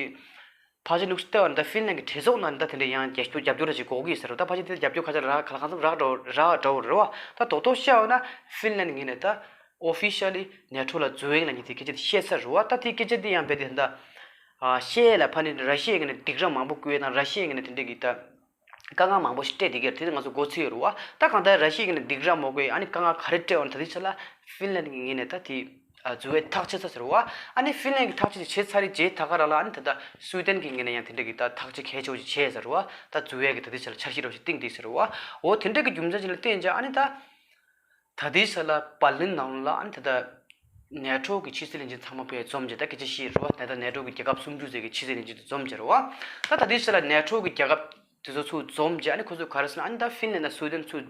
ཕལ་ཆེར་ལུགས་སྲོལ་བལྟས་པ་ན་ད་ཧྥིན་ལན་གྱི་གྲོས་ཚོགས་ནང་ད་དེ་འདྲའི་ཡང་རྒྱབ་སྐྱོར་རྒྱབ་སྐྱོར་ར་ཅིག་དགོས་ཀྱི་ཡོད་ས་རེད། ད་ཕལ་ཆེར་དེ་རྒྱབ་སྐྱོར་ཁ་ཤས་རག་ག་ལ་གང་འཚམ་རག་འགྲོ་རག་འགྲོ་རེད་བ། ད་རྡོག་རྡོག་བཤད་པ་ན་ཧྥིན་ལན་ངོས་ནས་ད་ཨོ་ཕི་ཤལ་ལི་ནེ་ཊོ་ལ་འཛུལ་ཡས་ལབ་མཁན་དེ་སྐད་ཆ་དེ་བཤད་ཚར་རེད་བ། ད་དེ་སྐད་ཆ་དེ་ཡང་རྦད་དེ་ད་ཨ་བཤད་ཡས་ལ་ཕ་ནི་ར་ཤི་ཡའི་ངོས་ནས་སྡིགས་ར་མང་པོ་བསྐུལ་ཡས་དང་ར་ཤི་ཡའི་ངོས་ནས་དེ་འདྲ་གི་ད་དཀའ་ངལ་མང་པོ་ཞིག་སྤྲད་བསྡད་ཀྱི་རེད། དེ་ང་ཚོ་མགོ་ཚོས་ཡོད་རེད་བ། ད་གང་ལྟར་ར་ཤི་ཡའི་ངོས་ནས་སྡིགས་ར་མང་པོ་བསྐུལ་ཡས་ཨ་ནི་དཀའ་ངལ་ག་རེ་སྤྲད་པ་ན་ད་དེ་ཆ་ལ་ཧྥིན་ལན་གྱི་ངོས་ནས་ད་དེ་ཨ་འཛུལ་བའི་ཐག་བཅད་ཚར་ཟེར་བ། ཨ་ནི་ཧྥིན་ལན་གྱི་ཐག་བཅད་དེ་བྱས་ཚར་རེད། རྗེས་ད་ག་རང་ལ་ཨ་ནི་ད་ལྟ་སུའེ་ཏན་གྱི་ངོས་ནས་ཡང་དེ་འདྲ་གི་ད་ཐག་གཅོད་གལ་ཆེ་བོ་ཞིག་བྱས་ཟེར་བ། ད་འཛུལ་བའི་གི་ད་ལྟའི་ཆ་ལ་འཆར་གཞི་འདྲ་བོ་ཞིག་བཏིང་བསྡད་ཟེར་བ། འོ་དེ་འདྲ་གི་རྒྱུ་མཚན་ཅིག་ལ་བརྟེན་བྱས་ཨ་ནི་ད་ད་ལྟའི་ཆ་ལ་པར་ལིན་ནང་ལ་ཨ་ནི་ད་ལྟ་ནེ་ཊོ་གི་ཕྱི་སྲིད་བློན་ཆེན་ཚང་མ་ཕར་འཛོམས་བྱས་ད་སྐད་ཆ་བཤད་རེད་བ། ད་ལྟ་ནེ་ཊོ་གི་རྒྱལ་ཁབ་སུམ་ཅུ་ཙམ་གྱི་ཕྱི་སྲིད་བློན་ཆེན་ཚོ་འཛོམས་བྱས་རེད་བ། ད་ད་ལྟའི་ཆ་ལ་ནེ་ཊོ་གི་རྒྱལ་ཁབ་དེ་ཚོ་ཚུར་འཛོམས་བྱས་ཨ་ནི་ཁོ་ཚོས་ག་རེ་ཟེར་ན་ཨ་ནི་ད་ཧྥིན་ལན་དང་སུའེ་ཏན་ཚུར་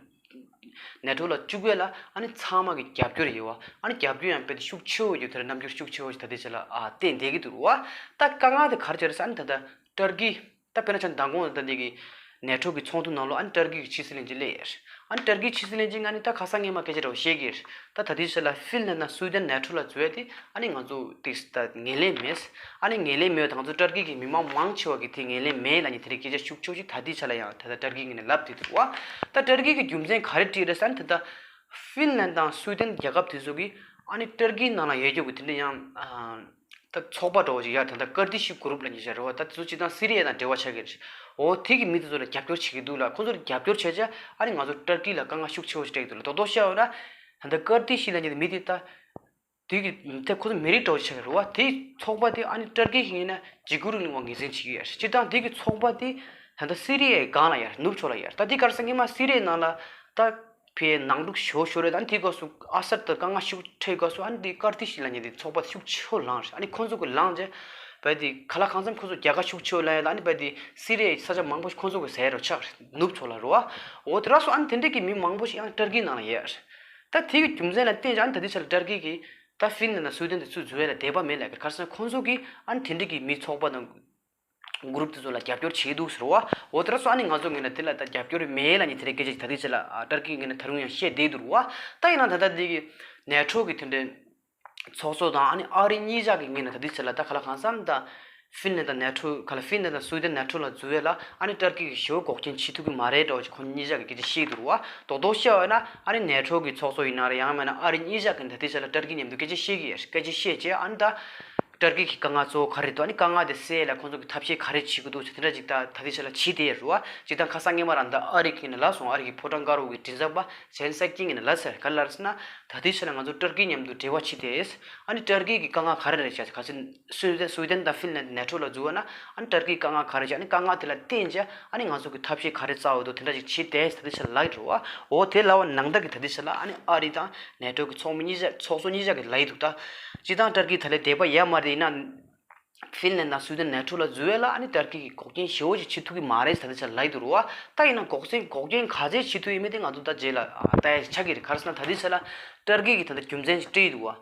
ནེ་ཊོ་ལ་བཅུག་ཡས་ལ་ཨ་ནི་ཚང་མ་གི་རྒྱབ་སྐྱོར་ཡོད་བ། ཨ་ནི་རྒྱབ་སྐྱོར་ཡང་རྦད་དེ་ཤུགས་ཆེ་བོ་ཡོད། དེ་རྣམ་འགྱུར་ཤུགས་ཆེ་བོ་ཞིག་ད་ལྟའི་ཆ་ལ་ཨ་བསྟན་བསྡད་ཀྱི་འདུག་རེད་བ། ད་དཀའ་ངལ་དེ་ག་རེ་བྱས་རེད་ཟེར་ཨ་ནི་ད་ལྟ་ཏར་ཀི། ད་དཔེར་ན་ཆ་མདང་དགོང་ད་འདི་གི་ནེ་ཊོ་གི་ཚོགས་འདུ་ནང་ལོགས་ཨ་ནི་ཏར་ཀི་གི་ཕྱི་སྲིད་བློན་ཆེན་སླེབས་ཡོད། ཨ་ནི་ཏར་ཀི་ཕྱི་སྲིད་བློན་ཆེན་ང་ནི་ད་ཁ་སང་སྔོན་མ་སྐད་ཆ་འདྲ་བོ་བཤད་ཀྱི་ཡོད། ད་ད་ལྟའི་ཆ་ལ་ཧྥིན་ལན་དང་སུའེ་ཏན་ནེ་ཊོ་ལ་འཛུལ་ཡས་དེ་ཨ་ནི་ང་ཚོ་ཏིག་ད་ངོས་ལེན་མེད། ཨ་ནི་ངོས་ལེན་མེད་ད་ང་ཚོ་ཏར་ཀི་གི་མི་མང་མང་ཆེ་བ་གི་དེ་ངོས་ལེན་མེད་ལབ་མཁན་དེ་འདྲའི་སྐད་ཆ་ཤུགས་ཆེ་བོ་ཞིག་ད་ལྟའི་ཆ་ལ་ཡང་ད་ལྟ་ཏར་ཀི་ངོས་ནས་ལབ་བསྡད་འདུག་བ། ད་ཏར་ཀི་གི་རྒྱུ་མཚན་ག་རེ་བྲིས་རེད་ཟེར་ཨ་ནི་ད་ལྟ་ཧྥིན་ལན་དང་སུའེ་ཏན་རྒྱལ་ཁབ་དེ་ཚོ་གི་ཨ་ནི་ཏར་ཀིའི་ནང་ལ་ཡོད་རྒྱུ་གི་དེ་འདྲ་ཡང་ཨ། ད་ཚོགས་པ་འདྲ་བོ་ཞིག་ཡར་ད་ལྟ་ཀར་ཏི་ཤི་གུ་རུབ་ལབ་མཁན་ཞིག་རེད་བ། ད་དེ་ཚོ་སྤྱིར་བཏང་སི་རི་ཡ་དང་འབྲེལ་བ་ཆགས་ཀྱི་རེད། འོ་དེ་གི་མི་དེ་ཚོ་ལ་རྒྱབ་སྐྱོར་བྱེད་ཀྱི་འདུག་ལ། ཁོ་ཚོར་རྒྱབ་སྐྱོར་བྱས་བྱས་ཨ་ནི་ང་ཚོ་ཏར་ཀི་ལ་དཀའ་ངལ་ཤུགས་ཆེ་བོ་ཞིག་སྤྲད་ཀྱི་འདུག་ལ། རྡོག་རྡོག་བཤད་པ་ན་ད་ལྟ་ཀར་ཏི་ཤི་ལབ་མཁན་དེ་མི་དེ་ད་དེ་གི་དེ་ཁོ་ཚོ་མི་རིགས་འདྲ་བོ་ཞིག་ཆགས་ཀྱི་རེད་བ། དེ་ཚོགས་པ་དེ་ཨ་ནི་ཏར་ཀི་ཞིག་ཡིན་ན་འཇིགས་སྐུལ་རིང་ལུགས་པ་ངོས་འཛིན་བྱེད་ཀྱི་ཡོད་རེད། སྤྱིར་བཏང་དེ་གི་ཚོགས་པ་དེ་ད་ལྟ་སི་རི་ཡའི་སྒང་ལ་ཡར་ནུབ་ཕྱོགས་ལ་ཡར་ད་དེ་ག་རེ་ཟེར་སྔོན་མ་སི་རི་ཡའི་ནང་ལ་ད་ཕའི་ནང་འཁྲུག་ཞེ་པོ་ཞིག་རེད། ཨ་ནི་དེའི་སྐབས་སུ་ཨ་སར་དང་དཀའ་ངལ་ཤུགས་འཕྲད་སྐབས་སུ་ཨ་ནི་དེ་ཀར་ཏི་ཤི་ལབ་མཁན་དེ་ཚོགས་པ་ཤུགས་ཆེ་བོ་ལངས་རེད། ཨ་ནི་ཁོང་ཚོ་གི་ལངས་རྗེས་བས་དེ་ག་ལ་གང་འཚམ་ཁོང་ཚོ་རྒྱལ་ཁ་ཤུགས་ཆེ་བོ་ལངས་ཡ་ལ་ཨ་ནི་བས་དེ་སི་རི་ཡའི་ས་ཆ་མང་པོ་ཞིག་ཁོང་ཚོ་གི་ཟས་རོ་ཆགས་རེད་ནུབ་ཕྱོགས་ལ་རེད་བ། འོ་དེ་རག་སོང་ཨ་ནི་དེ་འདྲས་ཀྱི་མི་མང་པོ་ཞིག་ཨ་ནི་ཏར་ཀིའི་ནང་ལ་ཡོད་རེད། ད་དེ་གི་རྒྱུ་མཚན་ལ་བརྟེན་ཅིག་ཨ་ནི་ད་ལྟའི་ཆ་ལ་ཏར་ཀི་གི་ད་ཧྥིན་ལན་དང་སུའེ་ཏན་དེ་ཚུར་འཛུལ་ཡ་ལ་དད་པ་མེད་ལབ་ཀྱི་ག་རེ་ཟེར་ན་ཁོང་ཚོ་གི་ཨ་ནི་དེ་འདྲས་ཀྱི་མི་ཚོགས་པ་དང་གུ་རུབ་དེ་ཚོ་ལ་རྒྱབ་སྐྱོར་བྱེད་འདུག་ཟེར་བ། འོ་དེ་རག་སོང་ཨ་ནི་ང་ཚོ་ངོས་ནས་དེ་ལ་ད་རྒྱབ་སྐྱོར་མེད་ལབ་མཁན་དེ་འདྲའི་སྐད་ཆ་ཅིག་ད་ལྟའི་ཆ་ལ་ཨ་ཏར་ཀིའི་ངོས་ནས་ད་རུང་ཡང་བཤད་བསྡད་འདུག་རེད་བ། ད་ཡིན་ན་ད་ལྟ་འདི་གི་ནེ་ཊོ་གི་དེ་འདྲའི་ཚོགས་གཙོ་དང་ཨ་ནི་ཨ་རི་གཉིས་ཆ་གི་ངོས་ནས་ད་ལྟའི་ཆ་ལ་ད་ག་ལ་གང་འཚམ་ད་ཧྥིན་ལན་དང་ནེ་ཊོ་ག་ལ་ཧྥིན་ལན་དང་སུའེ་ཏན་ནེ་ཊོ་ལ་འཛུལ་བ་ལ་ཨ་ནི་ཏར་ཀི་གི་ཞེ་པོ་འགོག་རྐྱེན་བྱེད་ཐུབ་ཀྱི་མ་རེད་འདྲ་བོ་ཅིག་ཁོང་གཉིས་ཆ་གི་སྐད་ཆ་བཤད་འདུག་རེད་བ། རྡོག་རྡོག་བཤད་པ་ཡིན་ན་ཨ་ནི་ནེ་ཊོ་གི་ཚོགས་གཙོ་ཡིན་ན་རེད། ཡང་མིན་ན་ཨ་རི་གཉིས་ཆ་གི་ད་ལྟའི་ཆ་ལ་ཏར་ཀི་མཉམ་དུ་སྐད་ཆ་བཤད་ཀྱི་ཡོད། སྐད་ཆ་བཤད་བྱས་ཨ་ནི་ད། ཏར་ཀི་གི་དཀའ་ངལ་གཙོ་བོ་ག་རེ་འདུག་ཨ་ནི་དཀའ་ངལ་དེ་སེལ་ཡས་ལ་ཁོང་ཚོ་གི་ཐབས་ཤེས་ག་རེ་བྱེད་ཀྱི་འདུག་ཟེར་དེ་འདྲ་ཅིག་ད་ད་ལྟའི་ཆ་ལ་བྱེད་བསྡད་ཡོད་རེད་བ། སྤྱིར་བཏང་ཁ་སང་སྔོན་མ་རང་ད་ཨ་རི་གི་ནས་ལབ་སོང་། ཨ་རི་གི་ཕོ་བྲང་དཀར་པོ་གི་མགྲིན་ཚབ་པ་ཇེན་སའེ་ཀིང་གིས་ནས་ལབ་ཟེར། ག་རེ་ལབ་ཟེར་ན། ད་ལྟའི་ཆ་ལ་ང་ཚོ་ཏར་ཀི་མཉམ་དུ་འབྲེལ་བ་བྱེད་བསྡད་ཡོད། ཨ་ནི་ཏར་ཀི་གི་དཀའ་ངལ་ག་རེ་རེད་བྱས་ཚེ་ག་ཚོད་སུའི་ཌེན་སུའི་ཌེན་དང་ཧྥིན་ལན་ནེ་ཊོ་ལ་འཛུལ་བ་ན་ཨ་ནི་ཏར་ཀིའི་དཀའ་ངལ་ག་རེ་བྱས། ཨ་ནི་དཀའ་ངལ་དེ་ལ་བརྟེན་བྱས་ཨ་ནི་ང་ཚོ་གི་ཐབས་ཤེས་ག་རེ་རྩ་བ་འདུག་དེ་འདྲ་ཅིག་བྱེད་བསྡད་ཡོད་ཟེར་ད་ལྟའི་ཆ་ལ་ལབ་ཀྱི་རེད་བ། འོ་དེ་ལབ་པ་ནང་ལྟར་གི་ད་ལྟའི་ཆ་ལ་ཨ་ནི་ཨ་རི་དང་ནེ་ཊོ་གི་ཚོགས་མི་གཉིས་ཆ་ཚོགས་གཙོ་གཉིས་ཆ་གིས་ལབ་ཀྱི་འདུག་ད་སྤྱིར་བཏང་ཏར་ཀི་ད་ལས་དེ་བ་ཡ་མ་རེད། ཡིན་ན། ཧྥིན་ལན་དང་སུའི་ཌེན་ནེ་ཊོ་ལ་འཛུལ་བ་ལ་ཨ་ནི་ཏར་ཀི་གིས་འགོག་རྐྱེན་ཞེ་པོ་ཅིག་བྱེད་ཐུབ་ཀྱི་མ་རེད་ཟེར་ད་ཆ་ལབ་ཀྱི་འདུག་རེད་བ། ད་ཡིན་ན་འགོག་རྐྱེན་འགོག་རྐྱེན་ག་ཚད་བྱེད་ཐུབ་ཡོད་མེད་དེ་ང་ཚོ་ད་རྗེས་ལ་ཨ་ལྟ་ཡ་ཆགས་ཀྱི་རེད། ག་རེ་ཟེར་ན་ད་ལྟའི་ཆ་ལ་ཏར་ཀི་གིས་ད་ལྟ་རྒྱུ་མཚན་ཅིག་སྤྲད་ཀྱི་འདུག་བ།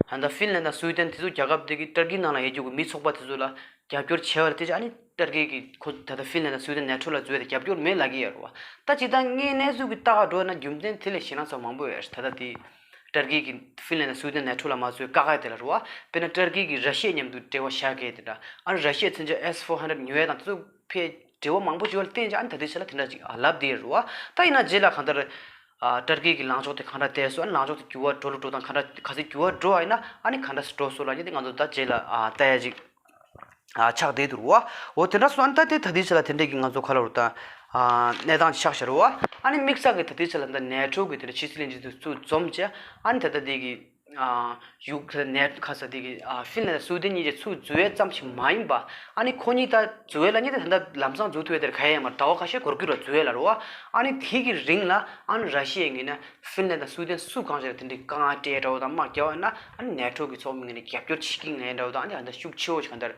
ད་ལྟ་ཧྥིན་ལན་དང་སུའི་ཌེན་དེ་ཚོ་རྒྱལ་ཁབ་དེ་གི་ཏར་ཀི་ནང་ལ་ཡོད་རྒྱུ་གི་མི་ཚོགས་པ་དེ་ཚོ་ལ་རྒྱབ་སྐྱོར་བྱས་པ་ལ་བརྟེན་བྱས་ཨ་ནི་ཏར་ཀི་གིས་ཁོ་ད་ལྟ་ཧྥིན་ལན་དང་སུའི་ཌེན་ནེ་ཊོ་ལ་འཛུལ་བ་དེ་རྒྱབ་སྐྱོར་མེད་ལབ་ཀྱི་ཡོད་རེད་བ། ད་སྤྱིར་བཏང་དངོས་གནས་ཚུལ་གྱི་ལྟ་ག་འགྲོ་ན་རྒྱུ་མཚན་དེ་ལས་གཞན་ལ་ཚོ་མང་པོ་ཡོད་རེད། ད་ལྟ་དེ། ཏར་ཀི་གིས་ཧྥིན་ལན་དང་སུའི་ཌེན་ནེ་ཊོ་ལ་མ་འཛུལ་བའི་དཀའ་ཁག་དེ་ལ་རེད་བ། དཔེར་ན་ཏར་ཀི་གིས་ར་ཤི་ཡ་མཉམ་དུ་འབྲེལ་བ་བཞག་གི་དེ་འདྲ། ཨ་ནི་ར་ཤི་ཡ་མཚོན་ཆ་ཨེས་ཕོར་ཧན་ཌེཌ་ཉོ་ཡ་དང་དེ་ཚོ་ཕའི་འབྲེལ་བ་མང་པོ་ཞིག་ཡོད་ལ་བརྟེན་ཅིག་ཨ་ནི་ད་ལྟའི་ཆ་ལ་དེ་འདྲ་ཅིག་ཨ་ལབ་བསྡད་ཡོད་རེད་བ། ད་ཡིན་ན་རྗེས་ལ་གང་ལྟར་ཨ་ཏར་ཀི་གི་ལངས་ཕྱོགས་དེ་གང་འདྲ་བལྟས་སོང་། ཨ་ནི་ལངས་ཕྱོགས་དེ་འགྱུར་བ་འགྲོ་ལ་འགྲོ་དང་གང་འདྲ་ག་ཚོད་འགྱུར་བ་འགྲོ་བ་ཡིན་ན་ཨ་ནི་གང་འདྲ་འགྲོ་སོང་ལབ་མཁན་དེ་ང་ཚོ་ད་རྗེས་ལ་ཨ་ལྟ་ཡ་ཅིག་ཨ་ཆགས་བསྡད་འདུག་རེད་བ། འོ་དེ་འདྲ་སོང་ཨ་ནི་ད་དེ་ད་ལྟའི་ཆ་ལ་དེ་འདྲས་ཀྱི་ང་ཚོ་ག་ལ་རུ་ད་ཨ་གནས་སྟངས་ཆགས་བཞག་རེད་བ། ཨ་ནི་དམིགས་བསལ་གྱི་ད་ལྟའི་ཆ་ལ་ད་ནེ་ཊོ་གི་དེ་འདྲ་ཕྱི་སྲིད་བློན་ཆེན་དེ་ཚོ་འཛོམས་བྱས་ཨ་ནི་ད་ལྟ་དེ་གི་ཨ་ཡུཀ་ནེ་ཁ་ས་དེ་གི་ཨ་ཧྥིན་ལན་དང་སུའི་ཌེན་གཉིས་ཀྱི་ཚུར་འཛུལ་བའི་ཙམ་ཞིག་མ་ཡིན་པ། ཨ་ནི་ཁོ་གཉིས་ད་འཛུལ་བའི་ལ་གཉིས་ད་ད་ལམ་སང་འཛུལ་ཐུབ་ཡ་དེར་ག་ཡ་ཡ་མ་ཟད་ཟླ་བ་ཁ་ཤས་འགོར་གྱི་རེད་འཛུལ་བའི་ལ་རེད་བ། ཨ་ནི་དེ་གི་རིང་ལ་ཨ་ནི་ར་ཤི་ཡའི་ངོས་ནས་ཧྥིན་ལན་དང་སུའི་ཌེན་སུ་གང་ཞིག་ལ་དེ་འདྲའི་དཀའ་ངལ་སྤྲད་འདྲ་བོ་དང་དམག་རྒྱག་པ་ཡིན་ན་ཨ་ནི་ནེ་ཊོ་གི་ཚོགས་མི་ངོས་ནས་རྒྱབ་སྐྱོར་བྱེད་ཀྱི་ཡིན་འདྲ་བོ་དང་ཨ་ནི་ད་ལྟ་ཤུགས་ཆེ་བོ་ཞིག་གང་ལྟར་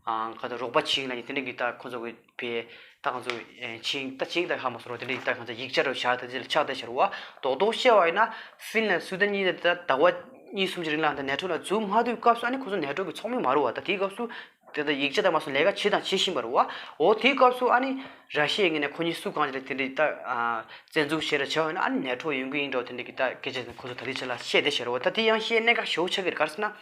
ཨ་གང་ལྟར་རོགས་པ་བྱེད་ཀྱི་ཡིན་ལབ་མཁན་དེ་འདྲའི་གི་ད་ཁོང་ཚོ་གི་བའི་ད་ང་ཚོ་ཨེ་ཆིང་ད་ཆིང་ད་ཧ་མ་སོང་རོགས་དེ་འདྲའི་ད་ང་ཚོ་ཡིག་ཆ་རུ་བཞག་ད་ཅི་ལ་ཆགས་བསྡད་ཤར་བ། རྡོག་རྡོག་བཤད་པ་ཡིན་ན་ཧྥིན་ལན་སུའི་ཌེན་གཉིས་ད་ཟླ་བ་གཉིས་གསུམ་ཅིག་རིང་ལ་ད་ནེ་ཊོ་ལ་འཛུལ་མ་ཐུབ་སྐབས་སུ་ཨ་ནི་ཁོ་ཚོ་ནེ་ཊོ་གི་ཚོགས་མི་མ་རུ་བ། ད་དེའི་སྐབས་སུ་དེ་ད་ཡིག་ཆ་ད་མ་སོང་ལས་ཀ་བྱེད་དང་བྱེད་བཞིན་པ་རུ་བ། འོ་དེའི་སྐབས་སུ་ཨ་ནི་ར་ཤི་ཡའི་ངོས་ནས་ཁོ་གཉིས་སུ་གང་ཅིག་ལ་དེ་འདྲའི་ད་ཨ་བཙན་འཛུལ་བྱས་ར་བྱས་པ་ཡིན་ན་ཨ་ནི་ནེ་ཊོ་ཡོང་གི་ཡིན་འགྲོ་དེ་འདྲའི་གི་ད་སྐད་ཆ་ཁོ་ཚོ་ད་ལྟའི་ཆ་ལ་བཤད་བསྡད་ཤར་བ། ད་དེ་ཡང་བཤད་གནད་འགག་ཞེ་པོ་ཆགས་ཀྱི་རེད། ག་རེ་ཟེར་ན།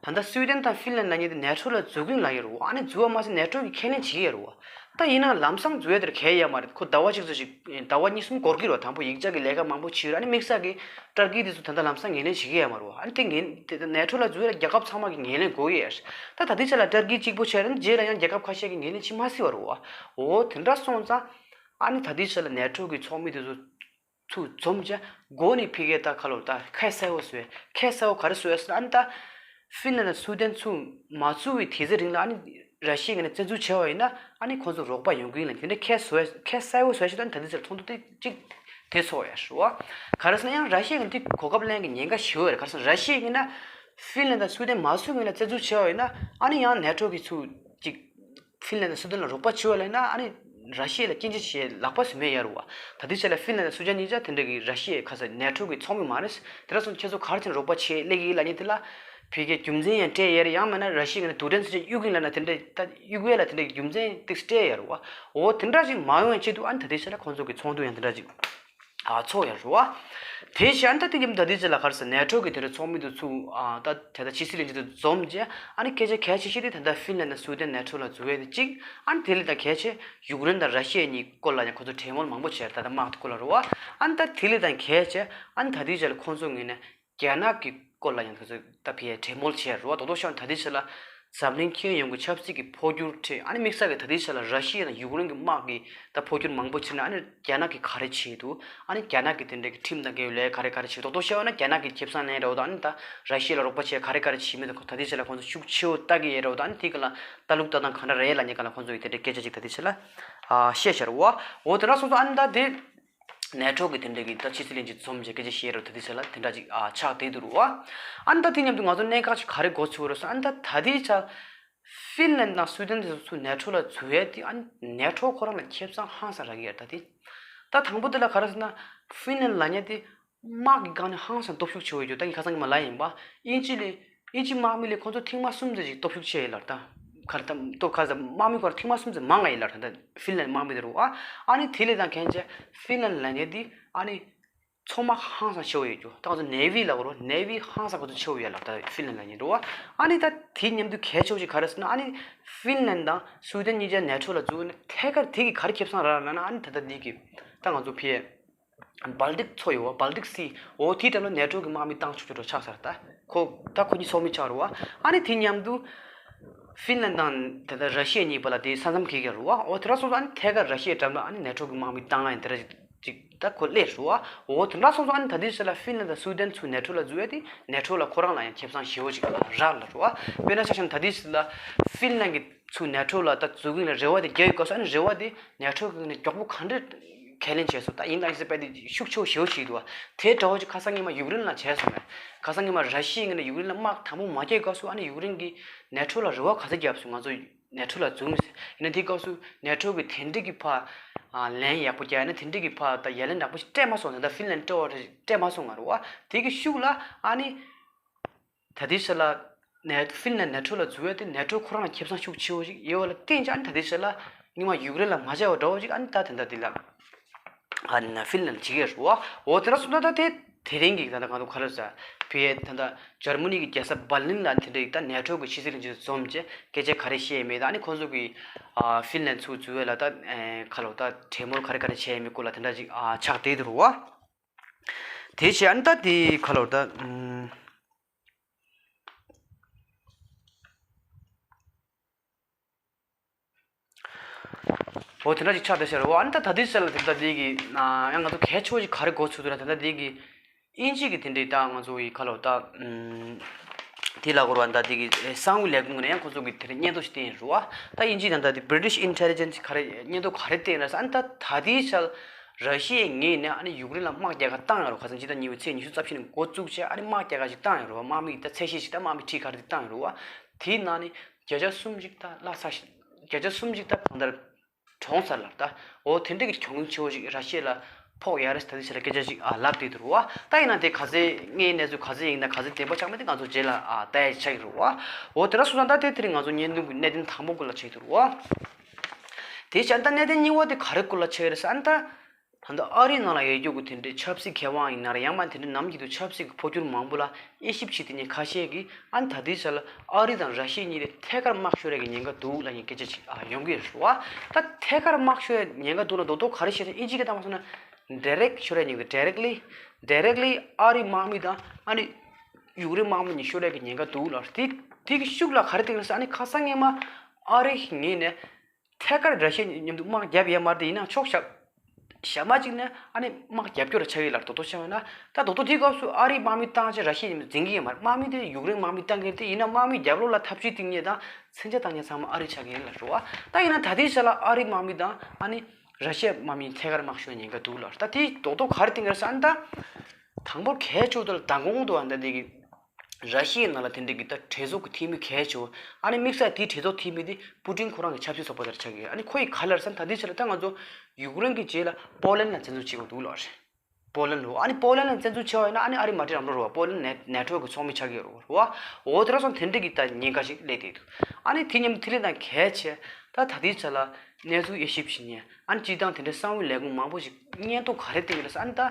ད་ལྟ་སུའི་ཌེན་དང་ཧྥིན་ལན་ལབ་མཁན་དེ་ནེ་ཊོ་ལ་འཛུལ་གི་ཡིན་ལབ་ཡོད་རེད་བ། ཨ་ནི་འཛུལ་བ་མ་ཟད་ནེ་ཊོ་གིས་ཁས་ལེན་བྱེད་ཀྱི་ཡོད་རེད་བ། ད་ཡིན་ནའང་ལམ་སང་འཛུལ་ཡ་དེར་གལ་ཡོད་མ་རེད། ཁོ་ཟླ་བ་གཅིག་ཙམ་ཞིག་ཟླ་བ་གཉིས་གསུམ་འགོར་གྱི་རེད་བ། དང་པོ་ཡིག་ཆ་གི་ལས་ཀ་མང་པོ་བྱས་རེད། ཨ་ནི་དམིགས་བསལ་གྱི་ཏར་ཀི་དེ་ཚོ་ད་ལྟ་ལམ་སང་ངོས་ལེན་བྱེད་ཀྱི་ཡོད་མ་རེད་བ། ཨ་ནི་དེ་ངོས་དེ་ནེ་ཊོ་ལ་འཛུལ་ཡ་ལ་རྒྱལ་ཁབ་ཚང་མ་གིས་ངོས་ལེན་དགོས་ཀྱི་ཡོད་རེད། ད་ད་ལྟའི་ཆ་ལ་ཏར་ཀི་གཅིག་པོ་བྱས་རེད། རྗེས་ལ་ཡང་རྒྱལ་ཁབ་ཁ་ཤས་ཀྱིས་ངོས་ལེན་བྱེད་མ་སྲིད་པ་རེད་བ། འོ་དེ་འདྲ་སོང་ཙང་ཨ་ནི་ད་ལྟའི་ཆ་ལ་ནེ་ཊོ་གི་ཚོགས་མི་དེ་ཚོ་ཚུར་འཛོམས་བྱས་འགོ་ནས་ཕ་གིར་ད་ཁ་ལོ་ད་ཁ་གསལ་བོ་བཟོས། ཁ་གསལ་བོ་ག་རེ་བཟོས་ཟེར་ན་ཨ་ནི་ད་ཧྥིན་ལན་དང་སུའི་ཌེན་ཚུར་མ་འཛུལ་བའི་དུས་ཚོད་རིང་ལ་ཨ་ནི་ར་ཤི་ཡའི་ངོས་ནས་བཙན་འཛུལ་བྱས་པ་ཡིན་ན་ཨ་ནི་ཁོང་ཚོ་རོགས་པ་ཡོང་གི་ཡིན་ལབ་དེ་འདྲ་ཁ་གསལ་བོ་ཁ་གསལ་བོ་བཟོས་ཤིག་ད་ནི་ད་ལྟའི་ཆར་མཐོང་ཐུབ་དེ་གཅིག་དེ་ཚོ་ཡ་ཧྲི་བ། ག་རེ་ཟེར་ན་ཡང་ར་ཤི་ཡའི་ངོས་ནས་དེ་གོ་སྐབས་ལེན་གི་ཉེན་ཁ་ཞེ་པོ་ཡོད་རེད། ག་རེ་ཟེར་ན་ར་ཤི་ཡའི་ངོས་ནས་ཧྥིན་ལན་དང་སུའི་ཌེན་མ་འཛུལ་སྔོན་ལ་བཙན་འཛུལ་བྱས་པ་ཡིན་ན་ཨ་ནི་ཡང་ནེ་ཊོ་གི་ཚུར་གཅིག་ཧྥིན་ལན་དང་སུའི་ཌེན་ལ་རོགས་པ་བྱེད་པ་ལབ་ན་ཨ་ནི་ར་ཤི་ཡ་ལ་སྐྱོན་བརྗོད་བྱེད་ལག་པ་སུ་མེད་ཡ་རུ་བ། ད་ལྟའི་ཆ་ལ་ཧྥིན་ལན་དང་སུའི་ཌེན་གཉིས་ཆ་དེ་འདྲ་གི་ར་ཤི་ཡའི་ཁ་ས་ནེ་ཊོ་གི་ཚོགས་མི་མ་རེད། དེ་འདྲ་སོང་ཁྱེད་ཚོ་ག་རེ་བྱས་ནས་རོགས་པ་བྱེད་ལས་ཀྱི་ལབ་མཁན་དེ་ལ་ཕ་གིའི་རྒྱུ་མཚན་ཡང་སྤྲད་ཡ་རེད། ཡང་མིན་ན་ར་ཤི་ཡའི་ངོས་ནས་དུག་སྦྲེལ་ཚོ་ཆ་གཡུག་གིན་ལབ་ན་དེ་འདྲ་ད་གཡུག་ཡ་ལ་དེ་འདྲ་གི་རྒྱུ་མཚན་ཏིག་སྤྲད་ཡ་རུ་བ། འོ་དེ་འདྲ་ཅིག་མ་ཡོང་ཡ་ཆེད་དུ་ཨ་ནི་ད་ལྟའི་ཆ་ལ་ཁོང་ཚོ་གི་ཚོགས་འདུ་ཡང་དེ་འདྲ་ཅིག་ཨ་ཚོགས་ཡ་རུ་བ། དེ་བཞིན་ད་དེ་གི་ད་ལྟའི་ཆ་ལ་ག་རེ་ཟེར་ནེ་ཊོ་གི་དེ་འདྲ་ཚོགས་མི་དེ་ཚོ་ཨ་ད་དེ་ད་ཕྱི་སྲིད་བློན་ཆེན་དེ་འཛོམས་རྗེས་ཨ་ནི་སྐད་ཆ་གལ་ཆེ་ཤོས་དེ་ད་ལྟ་ཧྥིན་ལན་དང་སུའི་ཌེན་ནེ་ཊོ་ལ་འཛུལ་བ་དེ་གཅིག་ཨ་ནི་དེ་ལས་ད་གལ་ཆེ་ཡུཀ་རེན་དང་ར་ཤི་ཡ་གཉིས་སྐོར་ལ་ཡང་ཁོ་ཚོ་གྲོས་མོལ་མང་པོ་བྱས། ད་ལྟ་དམག་དེ་སྐོར་ལ་རུ་བ། ཨ་ནི་ད་དེ་ལས་ད་གལ་ཆེ་ཨ་ནི་ད་ལྟའི་ཆ་ལ་ཁོང་ཚོ་ངོས་ནས་རྒྱ་ནག་གི་སྐོར་ལ་ཡང་ཁོ་ཚོ་ད་ཕར་གྲོས་མོལ་བྱས་རུ་བ། རྡོག་རྡོག་བཤད་ན་ད་ལྟའི་ཆ་ལ་འཛམ་གླིང་ཁྱོན་ཡོངས་ཀྱི་ཆབ་སྲིད་ཀྱི་འཕོ་འགྱུར་ཁྲོད་ཨ་ནི་དམིགས་བསལ་གྱི་ད་ལྟའི་ཆ་ལ་ར་ཤི་ཡ་དང་ཡུཀ་རེན་གྱི་དམག་གི་ད་འཕོ་འགྱུར་མང་པོ་ཕྱིན་ན་ཨ་ནི་རྒྱ་ནག་གིས་ག་རེ་བྱེད་འདུག་ཨ་ནི་རྒྱ་ནག་གི་དེ་འདྲའི་གི་ཁྲིམས་དང་འགལ་བའི་ལས་ག་རེ་ག་རེ་བྱེད། རྡོག་རྡོག་བཤད་པ་ན་རྒྱ་ནག་གིས་ཁེ་བཟང་ལེན་རེད་བ། ད་ཨ་ནི་ད་ར་ཤི་ཡ་ལ་རོགས་པ་བྱེད་ག་རེ་ག་རེ་བྱེད་མི་འདུག་ད་ལྟའི་ཆ་ལ་ཁོང་ཚོ་ཤུགས་ཆེ་བོ་ལྟ་གི་ཡོད་རེད་བ། ད་ཨ་ནི་དེ་ག་ལ་ལྟ་ལུགས་ལྟ་སྟངས་ག་འདྲ་རེད་ལབ་མཁན་ག་ལ་ཁོང་ཚོ་ཡི་དེ་འདྲའི་སྐད་ཆ་ཅིག་ད་ལྟའི་ཆ་ལ་ཨ་བཤད་བཞག་རེད་བ། འོ་དེ་འདྲ་སོང་ཙང་ཨ་ནི་ད་དེ་ནེ་ཊོ་གི་དེ་འདྲའི་གི་ད་ཕྱི་སྲིད་བློན་ཆེན་འཛོམས་བྱས་སྐད་ཆ་བཤད་རེད་བ། ད་ལྟའི་ཆ་ལ་དེ་འདྲ་ཅིག་ཨ་ཆགས་བསྡད་འདུག་རེད་བ། ཨ་ནི་ད་དེ་མཉམ་དུ་ང་ཚོ་གནད་འགག་ཅིག་ག་རེ་གོ་ཆོད་རེད་ཟེར་ན་ཨ་ནི་ད་ད་ལྟའི་ཆ་ཧྥིན་ལན་དང་སུའི་ཌེན་དེ་ཚོ་ཚུར་ནེ་ཊོ་ལ་འཛུལ་ཡས་དེ་ཨ་ནི་ནེ་ཊོ་ཁོ་རང་ལ་ཁེ་བཟང་ཧང་སང་རག་གི་ཡོད་རེད། ད་དེ་ད་དང་པོ་དེ་ལ་ག་རེ་ཟེར་ན་ཧྥིན་ལན་ལབ་མཁན་དེ་དམག་གི་སྒང་ནས་ཧང་སང་སྟོབས་ཤུགས་ཆེ་བོ་ཡོད་རྒྱུ་ད་ངས་ཁ་སང་གི་མ་ལབ་ཡིན་པ། དབྱིན་ཇི་ལས་དབྱིན་ཇི་དམག་མི་ལས་ཁོང་ཚོ་ཐེངས་མ་གསུམ་ཙམ་ཞིག་སྟོབས་ཤུགས་ཆེ་ཡོད་ལ་ད་ག་རེ་ད་སྟོབས་ག་རེ་ད་དམག་མི་ཁོ་རང་ཐེངས་མ་གསུམ་ཙམ་མང་ང་ཡོད་ལ་ད་ཧྥིན་ལན་དམག་མི་དེ་རུ་ཨ་ཨ་ནི་དེ་ལས་ད་གན་ཆེ་ཧྥིན་ལན་ལབ་མཁན་དེ་ཨ་ནི། ཚོང་དམག་ཧང་སང་ཆེ་བོ་ཡོད་རྒྱུ་ད་ང་ཚོ་ནེ་ཝི་ལབ་དགོས་རེད་བ། ནེ་ཝི་ཧང་སང་ཁོ་ཚོ་ཆེ་བོ་ཡོད་ལ་ད་ཧྥིན་ལན་ལབ་མཁན་རེད་བ། ཨ་ནི་ད་དེ་མཉམ་དུ་གལ་ཆེ་བོ་ཞིག་ག་རེ་ཟེར་ན་ཨ་ནི་ཧྥིན་ལན་དང་སུའི་ཌེན་གཉིས་ཆ་ནེ་ཊོ་ལ་འཛུལ་ནས་ཐད་ཀར་དེ་གི་ག་རེ་ཁེ་བཟང་རག་ལབ་ན་ཨ་ནི་ད་ལྟ་འདི་གི་ད་ང་ཚོ་ཕར་ སྦལ་ཏིག་མཚོ་ཡོད་བ། སྦལ་ཏིག་སི། འོ་དེའི་འགྲམ་ལ་ནེ་ཊོ་གི་དམག་མི་བཏང་ཆོག་ཆོག་ཆགས་ཚར། ད་ཁོ་ད་ཁོ་གཉིས་ཚོགས་མི་ཆགས་རེད་བ། ཨ་ནི་དེ་མཉམ་དུ་ཧྥིན་ལན་དང་དེ་ད་ར་ཤི་ཡ་གཉིས་བར་ལ་དེ་ས་མཚམས་འཁེལ་གྱི་རེད་བ། འོ་དེ་འདྲ་སོང་ཙང་ཨ་ནི་ཐད་ཀར་ར་ཤི་ཡའི་འགྲམ་ལ་ཨ་ནི་ནེ་ཊོ་གི་དམག་མི་བཏང་ཡ་དེ་འདྲ་ཅིག་ཅིག་ད་ཁོ་སླེབས་རེད་བ། འོ་དེ་འདྲ་སོང་ཙང་ཨ་ནི་ད་དེ་ཚོ་ལ་ཧྥིན་ལན་དང་སུའུ་ཏན་ཚོས་ནེ་ཊོ་ལ་འཛུལ་ཡ་དེ་ནེ་ཊོ་ལ་ཁོ་རང་ལ་ཡང་ཁེ་བཟང་ཞེ་པོ་ཅིག་རག་ལ་རེད་བ། དཔེར་ན་ཆ་བཞག་ན་ད་དེ་ཚོ་ལ་ཧྥིན་ལན་གྱི་ཚུར་ནེ་ཊོ་ལ་ད་འཛུལ་གྱིན་ལ་རེ་བ་དེ་རྒྱག་ཡོད་སྐབས་སུ། ཨ་ནི་རེ་བ་དེ་ནེ་ཊོ་གི་ནས་མགྱོགས་པོ་ག་འདྲས་ཁས་ལེན་བྱས་སོང་། ད་ཡིན་དང་ཡིན་ཟེར་བས་དེ་ཤུགས་ཆེ་བོ་ཞེ་པོ་ཞིག་འདུག་བ། དེ་འདྲ་བོ་ཅིག་ཁ་སང་ཉི་མ་ཡུཀ་རེན་ལ་བྱས་སོང་ངས། ཁ་སང་ཉི་མ་ར་ཤི་ཡའི་ངོས་ནས་ཡུཀ་རེན་ལ་དམག་དང་པོ་མ་རྒྱག་སྐབས་སུ། ཨ་ནི་ཡུཀ་རེན་གྱིས་ནེ་ཊོ་ལ་རེ་བ་ག་ཚོད་བརྒྱབ་སོང་། ང་ཚོ་ནེ་ཊོ་ལ་འཛུལ་ཟེར། ཡིན་ན་དེའི་སྐབས་སུ་ནེ་ཊོ་གིས་དེ་འདྲས་ཀྱི་ཕར་ལན་ཡག་པོ་རྒྱག་ཡ་ན། དེ་འདྲས་ཀྱི་ཕར་ད་ཡ་ལན་ཡག་པོ་ཞིག་སྤྲད་མ་སོང་། ད་ཧྥིན་ལན་སྤྲད་པ་རེད། སྤྲད་མ་སོང་ང་རེད་བ། དེ་གི་ཤུགས་ལ་ཨ་ནི། ད་ལྟའི་ཆ་ལ་ནེ་ཧྥིན་ལན་ནེ་ཊོ་ལ་འཛུལ་བ་དེ་ནེ་ཊོ་ཁོ་རང་ལ་ཁེ་བཟང་ཤུགས་ཆེ་བོ་ཞིག་ཡོད་པ་ལ་བརྟེན་ཅིག་ཨ་ནི་ད་ལྟའི་ཆ་ལ་སྔོན་མ་ཡུཀ་རེན་ལ་མ་བྱས་པ་འདྲ་བོ་ཞིག་ཨ་ནི་ད་དེ་འདྲ་དེ་ལ་ཨ་ནི་ཧྥིན་ལན་བྱེད་ཀྱི་རེད་བ། འོ་དེ་འདྲ་སོང་ན་ད་དེ་དེ་རིང་གི་ད་ལྟ་ང་ཚོ་ག་རེ་ཟེར་བྱས་ད་ལྟ་འཇར་མ་ནི་གི་རྒྱལ་ས་འབར་ལིན་ལ་དེ་འདྲ་ཡིག་ད་ནེ་ཊོ་གི་ཕྱི་སྲིད་བློན་ཆེན་ཚོ་འཛོམས་བྱས་སྐད་ཆ་ག་རེ་བཤད་མེད། ད་ཨ་ནི་ཁོང་ཚོ་གི་ཧྥིན་ལན་ཚུར་འཛུལ་བ་ལ་ད་ཁ་ལོ་ད་གྲོས་མོལ་ག་རེ་ག་རེ་བྱས་མེད་སྐོར་ལ་དེ་འདྲ་ཅིག་ཆགས་བསྡད་འདུག་རེད་བ། དེ་བྱས་ཨ་ནི་ད་དེ་ཁ་ལོ་ད་ཨུམ། འོ་དེ་འདྲ་ཅིག་ཆགས་བསྡད་ཤག་རེད་བ། ཨ་ནི་ད་ད་ལྟའི་ཆ་ལ་དེ་ད་དེ་གི་ཡང་ང་ཚོ་གལ་ཆེ་བོ་ཞིག་ག་རེ་གོ་ཚུལ་འདུག་ན། དེ་ད་དེ་གི་དབྱིན་ཇི་གི་དེ་འདྲའི་ད་ང་ཚོ་ཡི་ཁ་ལོ་ད་ཨུམ། དེ་ལ་གོ་ར་ད་དེ་གི་གསང་བའི་ལས་ཁུངས་ནས་ཡང་ཁོ་ཚོ་གི་དེ་འདྲའི་སྙན་ཐོ་ཞིག་བསྟན་ཡོད་རེད་བ། ད་དབྱིན་ཇི་ད་ད་དེ་British Intelligence་ག་རེ་སྙན་ཐོ་ག་རེ་བསྟན་ར་ཟེར། ཨ་ནི་ད་ད་ལྟའི་ཆ་ལ་ར་ཤི་ཡའི་ངོས་ནས་ཨ་ནི་ཡུཀ་རེན་ལ་དམག་རྒྱག་ག་བཏང་ཡོད་རེད་བ། ཁ་སང་ཕྱི་ཟླ་གཉིས་པའི་ཚེས་ཉི་ཤུ་རྩ་བཞི་ནས་འགོ་བཙུགས་བྱས་ཨ་ནི་དམག་རྒྱག་ག་ཞིག་བཏང་ཡོད་རེད་བ། དམག་མི་ད་ཚད་གཞི་ཞིག་ད་དམག་མི་ཁྲི་ཁ་རེ་བཏང་ཡོད་རེད་བ། དེའི་ནང་ནས་བརྒྱ་ཆ་སུམ་ཅུ་ད་བརླག་ཚར་ཞིག་བརྒྱ་ཆ་སུམ་ཅུ་ད་གང་ལྟར་གྲོངས་ཚར་ལ། ད་འོ་དེ་འདྲ་གི་གྱོང་ཆེ་བོ་ཞིག་ར་ཤི་ཡ་ལ་ཕོག་ཡ་རེད་ཟེར་ད་དེ་ཆ་ལ་སྐད་ཆ་ཞིག་ཨ་ལབ་བསྡད་འདུག་རེད་བ། ད་ཡིན་ན་དེ་ག་ཚད་ངའི་གནས་ཚུལ་ག་ཚད་ཡིན་ན་ག་ཚད་བདེན་པ་ཆགས་མེད་དེ་ང་ཚོ་རྗེས་ལ་ཨ་ལྟ་ཡ་ཆགས་ཀྱི་རེད་བ། འོ་དེ་འདྲ་སོང་ཙང་ད་དེ་དེ་རིང་ང་ཚོ་བརྙན་ཐུང་གི་གནད་དོན་དང་པོ་སྐོར་ལ་ཆགས་ཀྱི་འདུག་རེད་བ། དེ་བྱས་ད་གནད་དོན་གཉིས་པ་དེ་ག་རེ་སྐོར་ལ་ཆགས་ཀྱི་རེད་ཟེར་ན། ད་ད་ལྟ་ཨ་རིའི་ནང་ལ་ཡོད་རྒྱུ་གི་དེ་འདྲའི་ཆབ་སྲིད་མཁས་དབང་ཡིན་ན་ར་ཡང་མ་དེ་འདྲའི་ནམ་རྒྱུན་དུ་ཆབ་སྲིད་ཀྱི་འཕོ་འགྱུར་མང་པོ་ལ་དབྱེ་ཞིབ་བྱེད་མཁན་ཁ་ཤས་ཀྱིས་ཨ་ནི་ད་ལྟའི་ཆ་ལ་ཨ་རི་དང་ར་ཤི་ཡ་གཉིས་ལ་ཐད་ཀར་དམག་ཤོར་ཡ་གི་ཉེན་ཁ་འདུག་ལབ་མཁན་སྐད་ཆ་ཅིག་ཨ་ཡོང་གི་ཡོད་རེད་བ། ད་ཐད་ཀར་དམག་ཤོར་ཡ་ཉེན་ཁ་འདུག་ལབ་མདོག་མདོག་ག་རེ་བཤད་ན། དབྱིན་ཇི་སྐད་བཏང་བ་སོང་ན་ཌའི་རེག་ཤོར་ཡ་ཉེན་ཁ། ཌའི་རེག་ལི་ཌའི་རེག་ལི་ཨ་རིའི་དམག་མི་དང་ཨ་ནི་ཡུཀ་རེན་དམག་མི་གཉིས་ཤོར་ཡ་གི་ཉེན་ཁ་འདུག་ལབ། དེ་དེ་གི་ཤུགས་ལ་ག་རེ་བསྟན་ཡོད་ཟེར་ན། ཨ་ནི་ཁ་སང་སྔོན་མ་ཨ་རིའི་ངོས་ནས་ཐད་ཀར་ར་ཤི་ཡ་མཉམ་དུ་དམག་རྒྱབ་ཡ་མ་རེད། དེ་ཡིན་ན་ཕྱོགས་ཞབས་ཞབས་མ་གཅིག་ནས་ཨ་ནི་དམག་རྒྱབ་སྐྱོར་ཆགས་ཡོད་ལ། རྡོག་རྡོག་བཤད་པ་ན་ད་རྡོག་རྡོག་དེའི་སྐབས་སུ་ཨ་རིའི་དམག་མི་བཏང་བྱས་ར་ཤི་ཡ་མཉམ་དུ་འཛིང་གི་ཡོད་མ་རེད། དམག་མི་དེ་ཡུཀ་རེན་དམག་མི་བཏང་གི་རེད། དེ་ཡིན་ན་དམག་མི་རྒྱབ་ལོགས་ལ་ཐབས་ཇུས་བཏིང་མཁན་དང་མཚོན་ཆ་བཏང་མཁན་ཚང་མ་ཨ་རི་ཆགས་ཀྱི་ཡིན་ལ་རེད་བ། ད་ཡིན་ན་ད་ལྟའི་ཆ་ལ་ཨ་རིའི་དམག་མི་དང་ཨ་ནི་ར་ཤི་ཡའི་དམག་མི་ཐད་ཀར་དམག་ཤོར་ཉེན་ཁ་འདུག་ལ། ད་དེ་རྡོག་རྡོག་ག་རེ་བསྟན་གི་རེད་ཟེར་ན། ད་དང་པོ་གལ་ཆེ་བོ་དེ་ལ་མདང་དགོང་དུ་ཨ་ནི་ད་འདི་གི་ར་ཤི་ཡའི་ནང་ལ་དེ་འདྲ་གི་ད་གྲོས་ཚོགས་ཀྱི་འཐུས་མི་གལ་ཆེ་བོ། ཨ་ནི་དམིགས་བསལ་དེའི་གྲོས་ཚོགས་འཐུས་མི་དེ་པུ་ཏིན་ཁོ་རང་གི་ཆབ་སྲིད་ཚོགས་པ་དེར་ཆགས་ཀྱི་ཡོད། ཨ་ནི་ཁོ་ཡིས་ག་ལབ་ཟེར་ན། ད་ལྟའི་ཆ་ལ་ད་ང་ཚོ་ཡུཀ་རེན་གྱི་རྗེས་ལ་པོ་ལན་ལ་བཙན་འཛུལ་བྱེད་དགོས་འདུག་ལབ་རེད། པོ་ལན་ལ། ཨ་ནི་པོ་ལན་ལ་བཙན་འཛུལ་བྱས་པ་ཡིན་ན་ཨ་ནི་ཨ་རི་མ་འགྲིག་རམ་འགྲོ་རེད་བ། པོ་ལན་ནེ་ནེ་ཊོ་གི་ཚོགས་མི་ཆགས་ཀྱི་ཡོད་རེད་བ། འོ་དེ་འདྲ་སོང་དེ་འདྲ་གི་ད་ཉེན་ཁ་ཞིག་སླེབས་བསྡད་འདུག་ཨ་ནི་དེ་མཉམ་དུ་དེ་ལས་ད་གལ་ཆེ་ད་ད་ལྟའི་ཆ་ལ་གནས་ཚུལ་དབྱེ་ཞིབ་བྱེད་མཁན། ཨ་ནི་སྤྱིར་བཏང་དེ་འདྲའི་གསང་བའི་ལས་ཁུངས་མང་པོ་ཞིག་སྙན་ཐོ་ག་རེ་བསྟན་གྱི་རེད་ཟེར་ན། ད་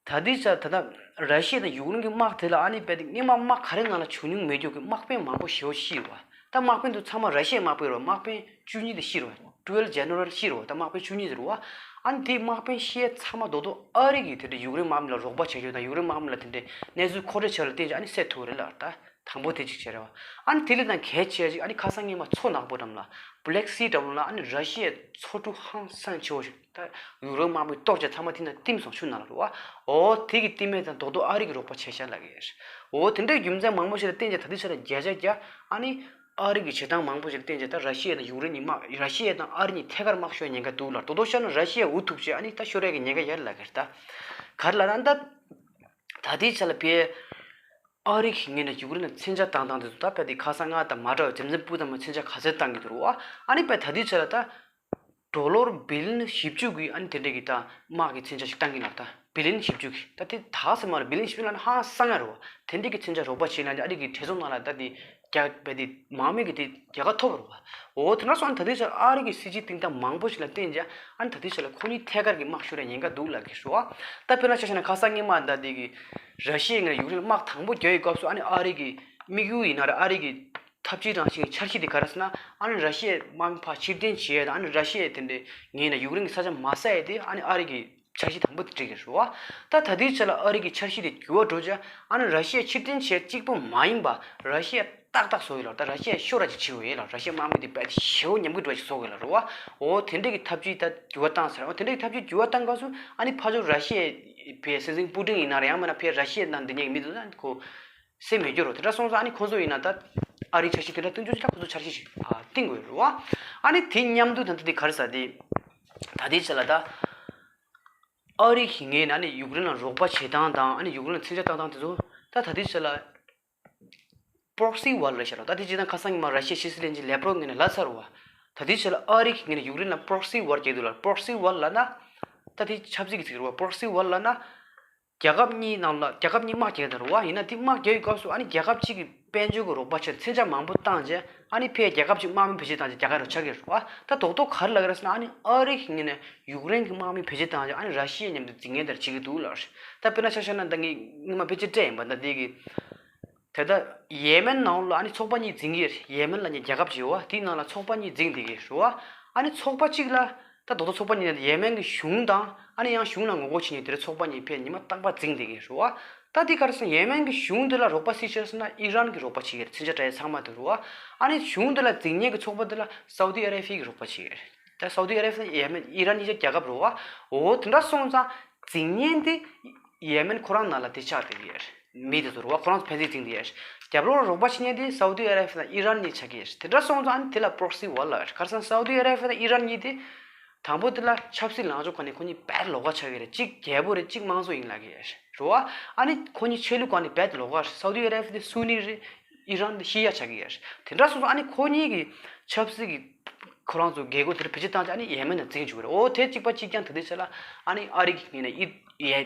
ད་ལྟའི་ཆར་ད་ལྟ་ར་ཤི་ཡ་དང་ཡུཀ་རེན་གྱི་དམག་དེ་ལ་ཨ་ནི་རྦད་དེ་སྔོན་མ་དམག་ག་རེ་ནང་ལ་བྱུང་མྱོང་མེད་རྒྱུ་གི་དམག་དཔོན་མང་པོ་ཞེ་པོ་ཤི་རེད་བ། ད་དམག་དཔོན་དེ་ཚང་མ་ར་ཤི་ཡའི་དམག་དཔོན་རེད་བ། དམག་དཔོན་བཅུ་གཉིས་དེ་ཤི་རེད་བ། ཊུ་ཝེལ་ཇེ་ནེ་རལ་ཤི་རེད་བ། ད་དམག་དཔོན་བཅུ་གཉིས་དེ་རེད་བ། ཨ་ནི་དེ་དམག་དཔོན་ཤི་ཡ་ཚང་མ་རྡོག་རྡོག་ཨ་རི་གིས་དེ་འདྲ་ཡུཀ་རེན་དམག་མི་ལ་རོགས་པ་བྱས་རྒྱུ་དང་ཡུཀ་རེན་དམག་མི་ལ་དེ་འདྲའི་གནས་ཚུལ་མཁོ་སྤྲོད་བྱས་ལ་བརྟེན་བྱས་ཨ་ནི་བསད་ཐུབ་རེད་ལ། ད་དང་པོ་དེ་གཅིག་བྱས་རེད་བ། ཨ་ནི་དེ་ལས་ད་གལ་ཆེ་ཞིག་ཨ་ནི་ཁ་སང་སྔོན་མ་མཚོ་ནག་པོ་འགྲམ་ལ་བྷི་ལེག་སི་འགྲམ་ལ་ཨ་ནི་ར་ཤི་ཡའི་མཚོ་གྲུ་ཧང་སང་ཆེ་བོ་ཞིག་ད་ཡུཀ་རེན་དམག་མི་གཏོར་བྱས་ཚང་མ་དེ་ན་བསྟིམས་སོང་ཆུ་ནང་ལ་རེད་བ། འོ་དེ་གི་བསྟིམས་མེད་དང་རྡོག་རྡོག་ཨ་རི་གི་རོགས་པ་བྱས་ཤག་ལབ་ཀྱི་ཡོད། འོ་དེ་འདྲའི་རྒྱུ་མཚན་མང་པོ་ཞིག་ལ་བརྟེན་བྱས་ད་ལྟའི་ཆ་ལ་བརྒྱ་ཆ་བརྒྱ་ཨ་ནི་ཨ་རི་གི་བྱེད་སྟངས་མང་པོ་ཞིག་ལ་བརྟེན་བྱས་ད་ར་ཤི་ཡ་དང་ཡུཀ་རེན་གཉིས་དམག་ར་ཤི་ཡ་དང་ཨ་རི་གཉིས་ཐད་ཀར་དམག་ཤོར་ཉེན་ཁ་འདུག་ལ། རྡོག་རྡོག་བཤད་ན་ར་ཤི་ཡ་འུ་ཐུག་བྱས་ཨ་ནི་ད་ཤོར་ཡ་གི་ཉེན་ཁ་ཡོད་ལབ་ཀྱི་རེད། ད་ག་རེ་ལབ་ན་ད་ད་ལྟའི་ཆ་ལ་བལ་ཨ་རི་གི་ངོས་ནས་ཡུཀ་རེན་ལ་མཚོན་ཆ་བཏང་སྟངས་དེ་ཚོ་ད་བལ་དེ་ཁ་སང་སྔ་དང་མ་འདྲ་བའི་རྒྱུ་མཚན་སྤུ་ཙམ་མ་མཚོན་ཆ་ག་ཚོད་བཏང་གི་འདུག་རེད་བ། ཨ་ནི་བལ་ད་ལྟའི་ཆ་ལ་ད་ཌོ་ལར་བི་ལི་ཡོན་བཞི་བཅུ་གི་ཨ་ནི་དེ་འདྲ་གི་ད་དམག་གི་མཚོན་ཆ་ཞིག་བཏང་གི་ན། ད་བི་ལི་ཡོན་བཞི་བཅུ་གི་ད་དེ་ད་ཟེར་མ་རེད། བི་ལི་ཡོན་བཞི་བཅུ་ལབ་ན་ཧང་སང་ཡ་རེད་བ། དེ་འདྲ་གི་མཚོན་ཆ་རོགས་པ་བྱེད་ན་ཨ་རི་གི་གྲོས་ཚོགས་ནང་ལ་ད་དེ་རྒྱ་བལ་དེ་དམག་མི་གི་དེ་རྒྱལ་ཁ་ཐོབ་རེད་བ། འོ་དེ་འདྲ་སོང་ཨ་ནི་ད་ལྟའི་ཆར་ཨ་རི་གི་སྲིད་ཇུས་སྟེང་ད་མང་པོ་ཞིག་ལ་བརྟེན་བྱས་ཨ་ནི་ད་ལྟའི་ཆར་ལ་ཁོ་གཉིས་ཐད་ཀར་གྱི་དམག་ཤོར་ཡ་ཉེན་ཁ་འདུག་ལབ་ཀྱི་རེད་བ། ད་དཔེར་ན་ཆ་བཞག་ན་ཁ་སང་སྔོན་མ་ད་དེ་གི་ར་ཤི་ཡའི་ངོས་ནས་ཡུཀ་རེན་ལ་དམག་དང་པོ་རྒྱག་ཡོད་སྐབས་སུ་ཨ་ནི་ཨ་རི་གི་དམིགས་ཡུལ་ཡིན་ན་རེད། ཨ་རི་གི་འཐབ་ཇུས་རང་བཞིན་གྱི་འཆར་གཞི་དེ་ག་རེ་ཟེར་ན། ཨ་ནི་ར་ཤི་ཡའི་དམག་མི་ཕར་ཕྱིར་འཐེན་བྱེད་ཡས་དང་། ཨ་ནི་ར་ཤི་ཡའི་དེ་འདྲའི་ངོས་ནས་ཡུཀ་རེན་གྱི་ས་ཆ་མ་ཟ་ཡས་དེ་ཨ་ནི་ཨ་རི་གི་ འཆར་གཞི་དང་པོ་དེ་བསྒྲིགས་ཡོད་རེད་བ། ད་ད་ལྟའི་ཆ་ལ་ཨ་རི་གི་འཆར་གཞི་དེ་འགྱུར་བ་འགྲོ་ཆ་ཨ་ནི་ར་ཤི་ཡ་ཕྱིར་འཐེན་བྱས་གཅིག་པོ་མ་ཡིན་པ་ར་ཤི་ཡ་ཏག་ཏག་བཟོ་ཡོད་ལ། ད་ར་ཤི་ཡ་ཤོར་ར་ཅིག་བྱེད་འོས་ཡོད་ལ། ར་ཤི་ཡ་དམག་མི་དེ་རྦད་དེ་ཞེ་པོ་ཉམས་རྒུད་འགྲོ་ཅིག་བཟོ་དགོས་ལ་རེད་བ། འོ་དེ་འདྲས་ཀྱི་ཐབས་ཇུས་ད་འགྱུར་བ་བཏང་ཟེར། འོ་དེ་འདྲས་ཀྱི་ཐབས་ཇུས་འགྱུར་བ་བཏང་སྐབས་སུ་ཨ་ནི་ཕར་ཕྱོགས་ར་ཤི་ཡའི་ཕའི་སྲིད་འཛིན་པུ་ཏིན་ཡིན་ན་རེད། ཡང་མིན་ན་ཕའི་ར་ཤི་ཡའི་ནང་འདི་ཉག་གི་མི་འདུག་ན་ཁོ་སེམས་མི་སྐྱོ་རོགས། དེ་འདྲ་སོང་ཙང་ཨ་ནི་ཁོང་ཚོ་ཡིན་ན་ད་ཨ་རིའི་འཆར་གཞི་དེ་འདྲ་བཏིང་རྒྱུ་ཅིག་ལ་ཁོང་ཚོ་འཆར་གཞི་ཞིག་ཨ་བཏིང་དགོས་རེད་བ། ཨ་ནི་དེ་མཉམ་དུ་ད་ལྟ་དེ་ག་རེ་ཟེར་དེ་ད་ལྟའི་ཆ་ལ་ད་ཨ་རི་གི་ངོས་ནས་ཨ་ནི་ཡུཀ་རེན་ལ་རོགས་པ་བྱེད་སྟངས་དང་ཨ་ནི་ཡུཀ་རེན་ལ་མཚོན་ཆ་བཏང་སྟངས་དེ་ཚོ་ད་ད་ལྟའི་ཆ་ལ་པྲོག་སི་ཝར་ལབ་ཤག་རོ། ད་དེ་སྤྱིར་བཏང་ཁ་སང་ཉི་མ་ར་ཤི་ཡའི་ཕྱི་སྲིད་བློན་ཆེན་ལེབ་རོབ་ངོས་ནས་ལབ་ཚར་བ། ད་དེ་ཆ་ལ་ཨ་རི་གི་ངོས་ནས་ཡུཀ་རེན་ལ་པྲོག་སི་ཝར་རྒྱག་འདུག་ལ། པྲོག་སི་ཝར་ལབ་ན་ད་དེ་ཆབ་སྲིད་ཀྱི་ཚིག་རེད་བ། པྲོག་སི་ཝར་ལབ་ན་རྒྱལ་ཁབ་གཉིས་ནང་ལ་རྒྱལ་ཁབ་གཉིས་དམག་རྒྱག་གི་འདུག་རེད་བ། ཡིན་ན་དེ་དམག་རྒྱག་ཡོད་སྐབས་སུ་ཨ་ནི་རྒྱལ་ཁབ་གཅིག་གི་དཔལ་འབྱོར་གྱི་རོགས་པ་བྱས་མཚོན་ཆ་མང་པོ་བཏང་རྗེས་ཨ་ནི་ཕའི་རྒྱལ་ཁབ་གཅིག་དམག་མི་བེད་སྤྱོད་བཏང་རྗེས་རྒྱལ་ཁ་རུ་ཆགས་ཀྱི་རེད་བ། ད་རྡོག་རྡོག་ག་རེ་ལབ་ཀྱི་རེད་ཟེར་ན་ཨ་ནི་ཨ་རི་གི་ངོས་ནས་ཡུཀ་རེན་གྱི་དམག་མི་བེད་སྤྱོད་བཏང་རྗེས་ཨ་ནི་ར་ཤི་ཡའི་མཉམ་དུ་རྫིག་ངན་དེར་བྱེད་ཀྱི་འདུག་ལབ་རེད། ད་དཔེར་ན་ཆ་བཞག་ན་ད་ངས་སྔོན་མ་དཔེ་ཆ་སྤྲད་ཡིན་པ། ད་འདི་གི་དེ་ལྟར་ཡེ་མེན་ནང་ལ་ཨ་ནི་ཚོགས་པ་གཉིས་འཛིང་གི་རེད། ཡེ་མེན་ལབ་མཁན་རྒྱལ་ཁབ་ཅིག་ཡོད་བ། དེའི་ནང་ལ་ཚོགས་པ་གཉིས་འཛིང་བསྡད་ཀྱི་རེད་བ། ཨ་ནི་ཚོགས་པ་གཅིག་ལ་ད་རྡོག་རྡོག་ཚོགས་པ་གཉིས་ནི་ཡེ་མེན་གྱི་གཞུང་དང་ཨ་ནི་ཡང་གཞུང་ལ་ངོ་རྒོལ་བྱེད་མཁན་དེ་འདྲ་ཚོགས་པ་གཉིས་ཕར་ཉི་མ་རྟག་པར་འཛིང་བསྡད་ཀྱི་རེད་བ། ད་དེ་ག་རེ་ཟེར་ན་ཡེ་མེན་གྱི་གཞུང་དེ་ལ་རོགས་པ་སུས་བྱེད་ཟེར་ན་ཨི་རན་གྱིས་རོགས་པ་བྱེད་ཀྱི་རེད། མཚོན་ཆ་སྤྲད་ཡ་ཚང་མ་དེ་རེད་བ། ཨ་ནི་གཞུང་དེ་ལ་འཛིང་མཁན་གྱི་ཚོགས་པ་དེ་ལ་སའུ་ཏི་ཨ་ར་བྷི་ཡ་གིས་རོགས་པ་བྱེད་ཀྱི་རེད། ད་སའུ་ཏི་ཨ་ར་བྷི་ཡ་ཡེ་མེན་ཨི་རན་གཉིས་ཆ་རྒྱལ་ཁབ་རེད་བ། འོ་དེ་འདྲ་སོང་ཙང་འཛིང་མཁན་དེ་ཡེ་མེན་ཁོ་རང་ནང་ལ་དེ་ཆགས་བསྡད་ཀྱི་རེད། མི་དེ་ཚོ་རེད་བ། ཁོ་རང་ཚོ་ཕན་ཚུན་འཛིང་བསྡད་ཡོད། རྒྱབ་ལོགས་རོགས་པ་བྱེད་མཁན་དེ་སའུ་ཏི་ཨ་ར་བྷི་ཡ་དང་ཨི་རན་གཉིས་ཆགས་ཀྱི་ཡོད། དེ་འདྲ་སོང་ཙང་ཨ་ནི་དེ་ལ་པྲོག་སི་ཝར་ལབ་ཡོད། ག་རེ་ཟེར་ན་སའུ་ཏི་ཨ་ར་བྷི་ཡ་དང་ཨི་རན་གཉིས་དེ་དང་པོ་དེ་ལ་ཆབ་སྲིད་ལངས་ཕྱོགས་སྒང་ནས་ཁོ་གཉིས་རྦད་ལོགས་ཀ་ཆགས་ཀྱི་རེད། གཅིག་རྒྱལ་པོ་རེད། གཅིག་དམངས་གཙོ་ཡིན་ལབ་ཀྱི་ཡོད་རེད་བ། ཨ་ནི་ཁོ་གཉིས་ཆོས་ལུགས་སྒང་ནས་རྦད་དེ་ལོགས་ཀ་རེད། སའུ་ཏི་ཨ་ར་བྷི་ཡ་དེ་སུ་ནི་རེད། ཨི་རན་དེ་ཤི་ཡ་ཆགས་ཀྱི་ཡོད་རེད། དེ་འདྲ་སོང་ཙང་ཨ་ནི་ཁོ་གཉིས་ཀྱི་ཆབ་སྲིད་ཀྱི་ཁོ་རང་ཚོ་རྒྱལ་སྒོ་དེར་བེད་སྤྱོད་བཏང་རྗེས་ཨ་ནི་ཡེ་མེན་ལ་འཛིང་བཅུག་གི་རེད། འོ་དེ་གཅིག་པ་གཅིག་རྐྱང་། དེ་དུས་ཚོད་ལ་ཨ་ནི་ཨ་རི་གི་ངོས་ནས་ཨི་ཡེ་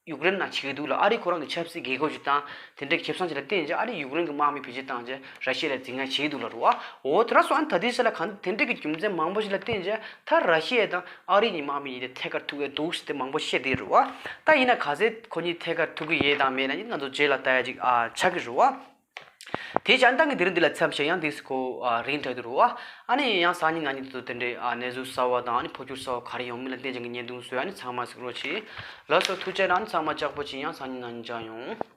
ཡུཀ་རེན་ནང་བྱེད་ཀྱི་འདུག་ལ། ཨ་རི་ཁོ་རང་གི་ཆབ་སྲིད་རྒྱལ་སྒོ་ཞིག་དང་དེ་འདྲའི་ཁེ་བཟང་ཅིག་ལ་བརྟེན་རྗེས་ཨ་རི་ཡུཀ་རེན་གྱི་དམག་མི་བེད་སྤྱོད་བཏང་རྗེས་ར་ཤི་ཡ་ལ་འཛིང་ཡ་བྱེད་ཀྱི་འདུག་ལ་རེད་བ། འོ་དེ་འདྲ་སོང་ཨ་ནི་ད་དུས་ཚོད་ལ་གང་དེ་འདྲའི་གི་རྒྱུ་མཚན་མང་པོ་ཞིག་ལ་བརྟེན་རྗེས་ད་ར་ཤི་ཡ་དང་ཨ་རི་གཉིས་དམག་མི་གཉིས་དེ་ཐད་ཀར་ཐུག་གི་འདུག་ཟེར་དེ་མང་པོ་བཤད་བསྡད་རེད་བ། ད་ཡིན་ན་ག་ཚད་ཁོ་གཉིས་ཐད་ཀར་ཐུག་གི་ཡོད་དང་མེད་ན་ཡིན་ང་ཚོ་རྗེས་ལ་ལྟ་ཡ་ཅིག་ཨ་ཆགས་ཀྱི་རེད་བ། དེ་བྱས་ཨ་ནི་ད་ངས་དེ་རིང་འདི་ལ་མཚམས་བཞག་ཡང་དེ་སི་ཁོ་ཨ་རིང་དྲགས་འདུག་རེད་བ། ཨ་ནི་ཡང་སང་ཉིན་གནངས་ཉིན་དུ་དེ་འདྲའི་ཨ་གནས་ཚུལ་གསར་བ་དང་ཨ་ནི་འཕོ་འགྱུར་གསར་བ་ག་རེ་ཡོང་མིན་ལ་བརྟེན་བྱས་ངས་བརྙན་ཐུང་བཟོས། ཨ་ནི་ཚང་མ་གཟིགས་རོགས་བྱེད། ལགས་སོ། ཐུགས་རྗེ་གནང་། ཨ་ནི་ཚང་མ་ལྕགས་པོ་བྱེད། ཡང་སང་ཉིན་གནངས་ཉིན་མཇལ་ཡོང་།